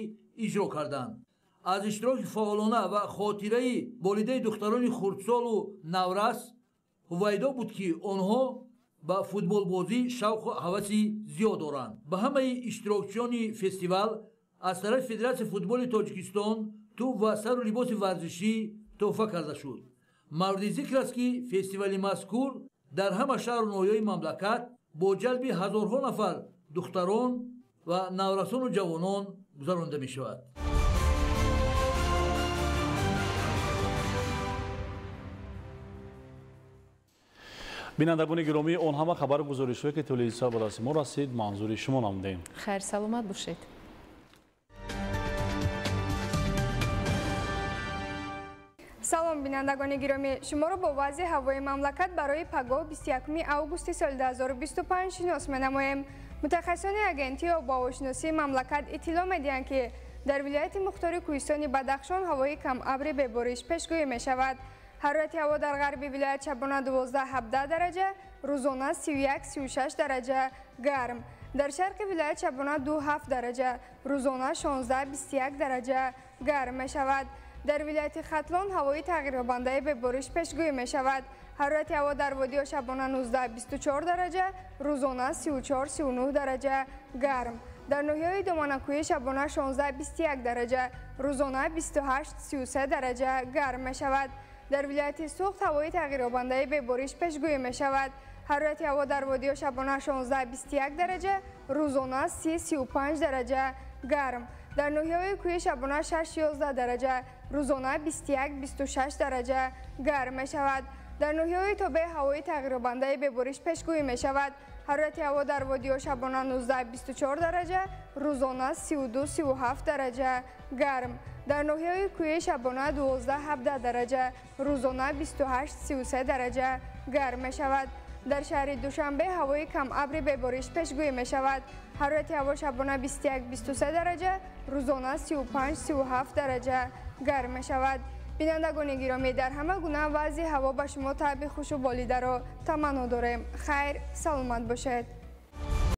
S14: иҷро карданд. Аз иштироки фаъолона ва хотираи болидаи духтарони хурдсолу наврас ҳувайдо буд, ки онҳо ба футболбозӣ шавқу ҳаваси зиёд доранд. Ба ҳамаи иштирокчиёни фестивал аз тарафи Федератсияи футболи Тоҷикистон тӯб ва сару либоси варзишӣ тӯҳфа карда шуд. Мавриди зикр аст, ки фестивали мазкур дар ҳама шаҳру ноҳияҳои мамлакат бо ҷалби ҳазорҳо нафар духтарон ва наврасону ҷавонон гузаронида мешавад.
S9: Бинандагони гиромӣ, он ҳама хабару гузоришҳое ки тӯли соат ба дасти мо расид, манзури шумо намудем.
S2: Хайр, саломат бошед.
S17: Салом, бинандагони гиромӣ, шуморо бо вазъи ҳавои мамлакат барои пагоҳ 21 августи соли 2025 шинос менамоем. Мутахассисони агентии обуҳавошиносии мамлакат иттилоъ медиҳанд, ки дар вилояти мухтори кӯҳистони Бадахшон ҳавои камабри бебориш пешгӯӣ мешавад. Ҳарорати ҳаво дар ғарби вилоят шабона 12-17 дараҷа, рӯзона 31-36 дараҷа гарм. Дар шарқи вилоят шабона 2-7 дараҷа, рӯзона 16-21 дараҷа гарм мешавад. Дар вилояти Хатлон ҳавои тағйирёбандаи бебориш пешгӯӣ мешавад. Ҳарорати ҳаво дар водиҳо шабона 19-24 дараҷа, рӯзона 34-39 дараҷа гарм. Дар ноҳияҳои доманакӯҳӣ шабона 16-21 дараҷа, рӯзона 28-33 дараҷа гарм мешавад. Дар вилояти Суғд ҳавои тағйирёбандаи бебориш пешгӯӣ мешавад. Ҳарорати ҳаво дар водиҳо шабона 16-21 дараҷа, рӯзона 30-35 дараҷа гарм. Дар ноҳияҳои кӯҳӣ шабона 6-11 дараҷа, рӯзона 21-26 дараҷа гарм мешавад. Дар ноҳияҳои тобеъ ҳавои тағйирёбандаи бебориш пешгӯӣ мешавад. Ҳарорати ҳаво дар водиҳо шабона 19-24 дараҷа, рӯзона 32-37 дараҷа гарм. Дар ноҳияҳои кӯҳӣ шабона 12-17 дараҷа, рӯзона 28-33 дараҷа гарм мешавад. Дар шаҳри Душанбе ҳавои камабри бебориш пешгӯӣ мешавад. Ҳарорати ҳаво шабона 21-23 дараҷа, рӯзона 35-37 дараҷа гарм мешавад. Бинандагони гиромӣ, дар ҳама гуна вазъи ҳаво ба шумо таъби хушу болидаро таманно дорем. Хайр, саломат бошед.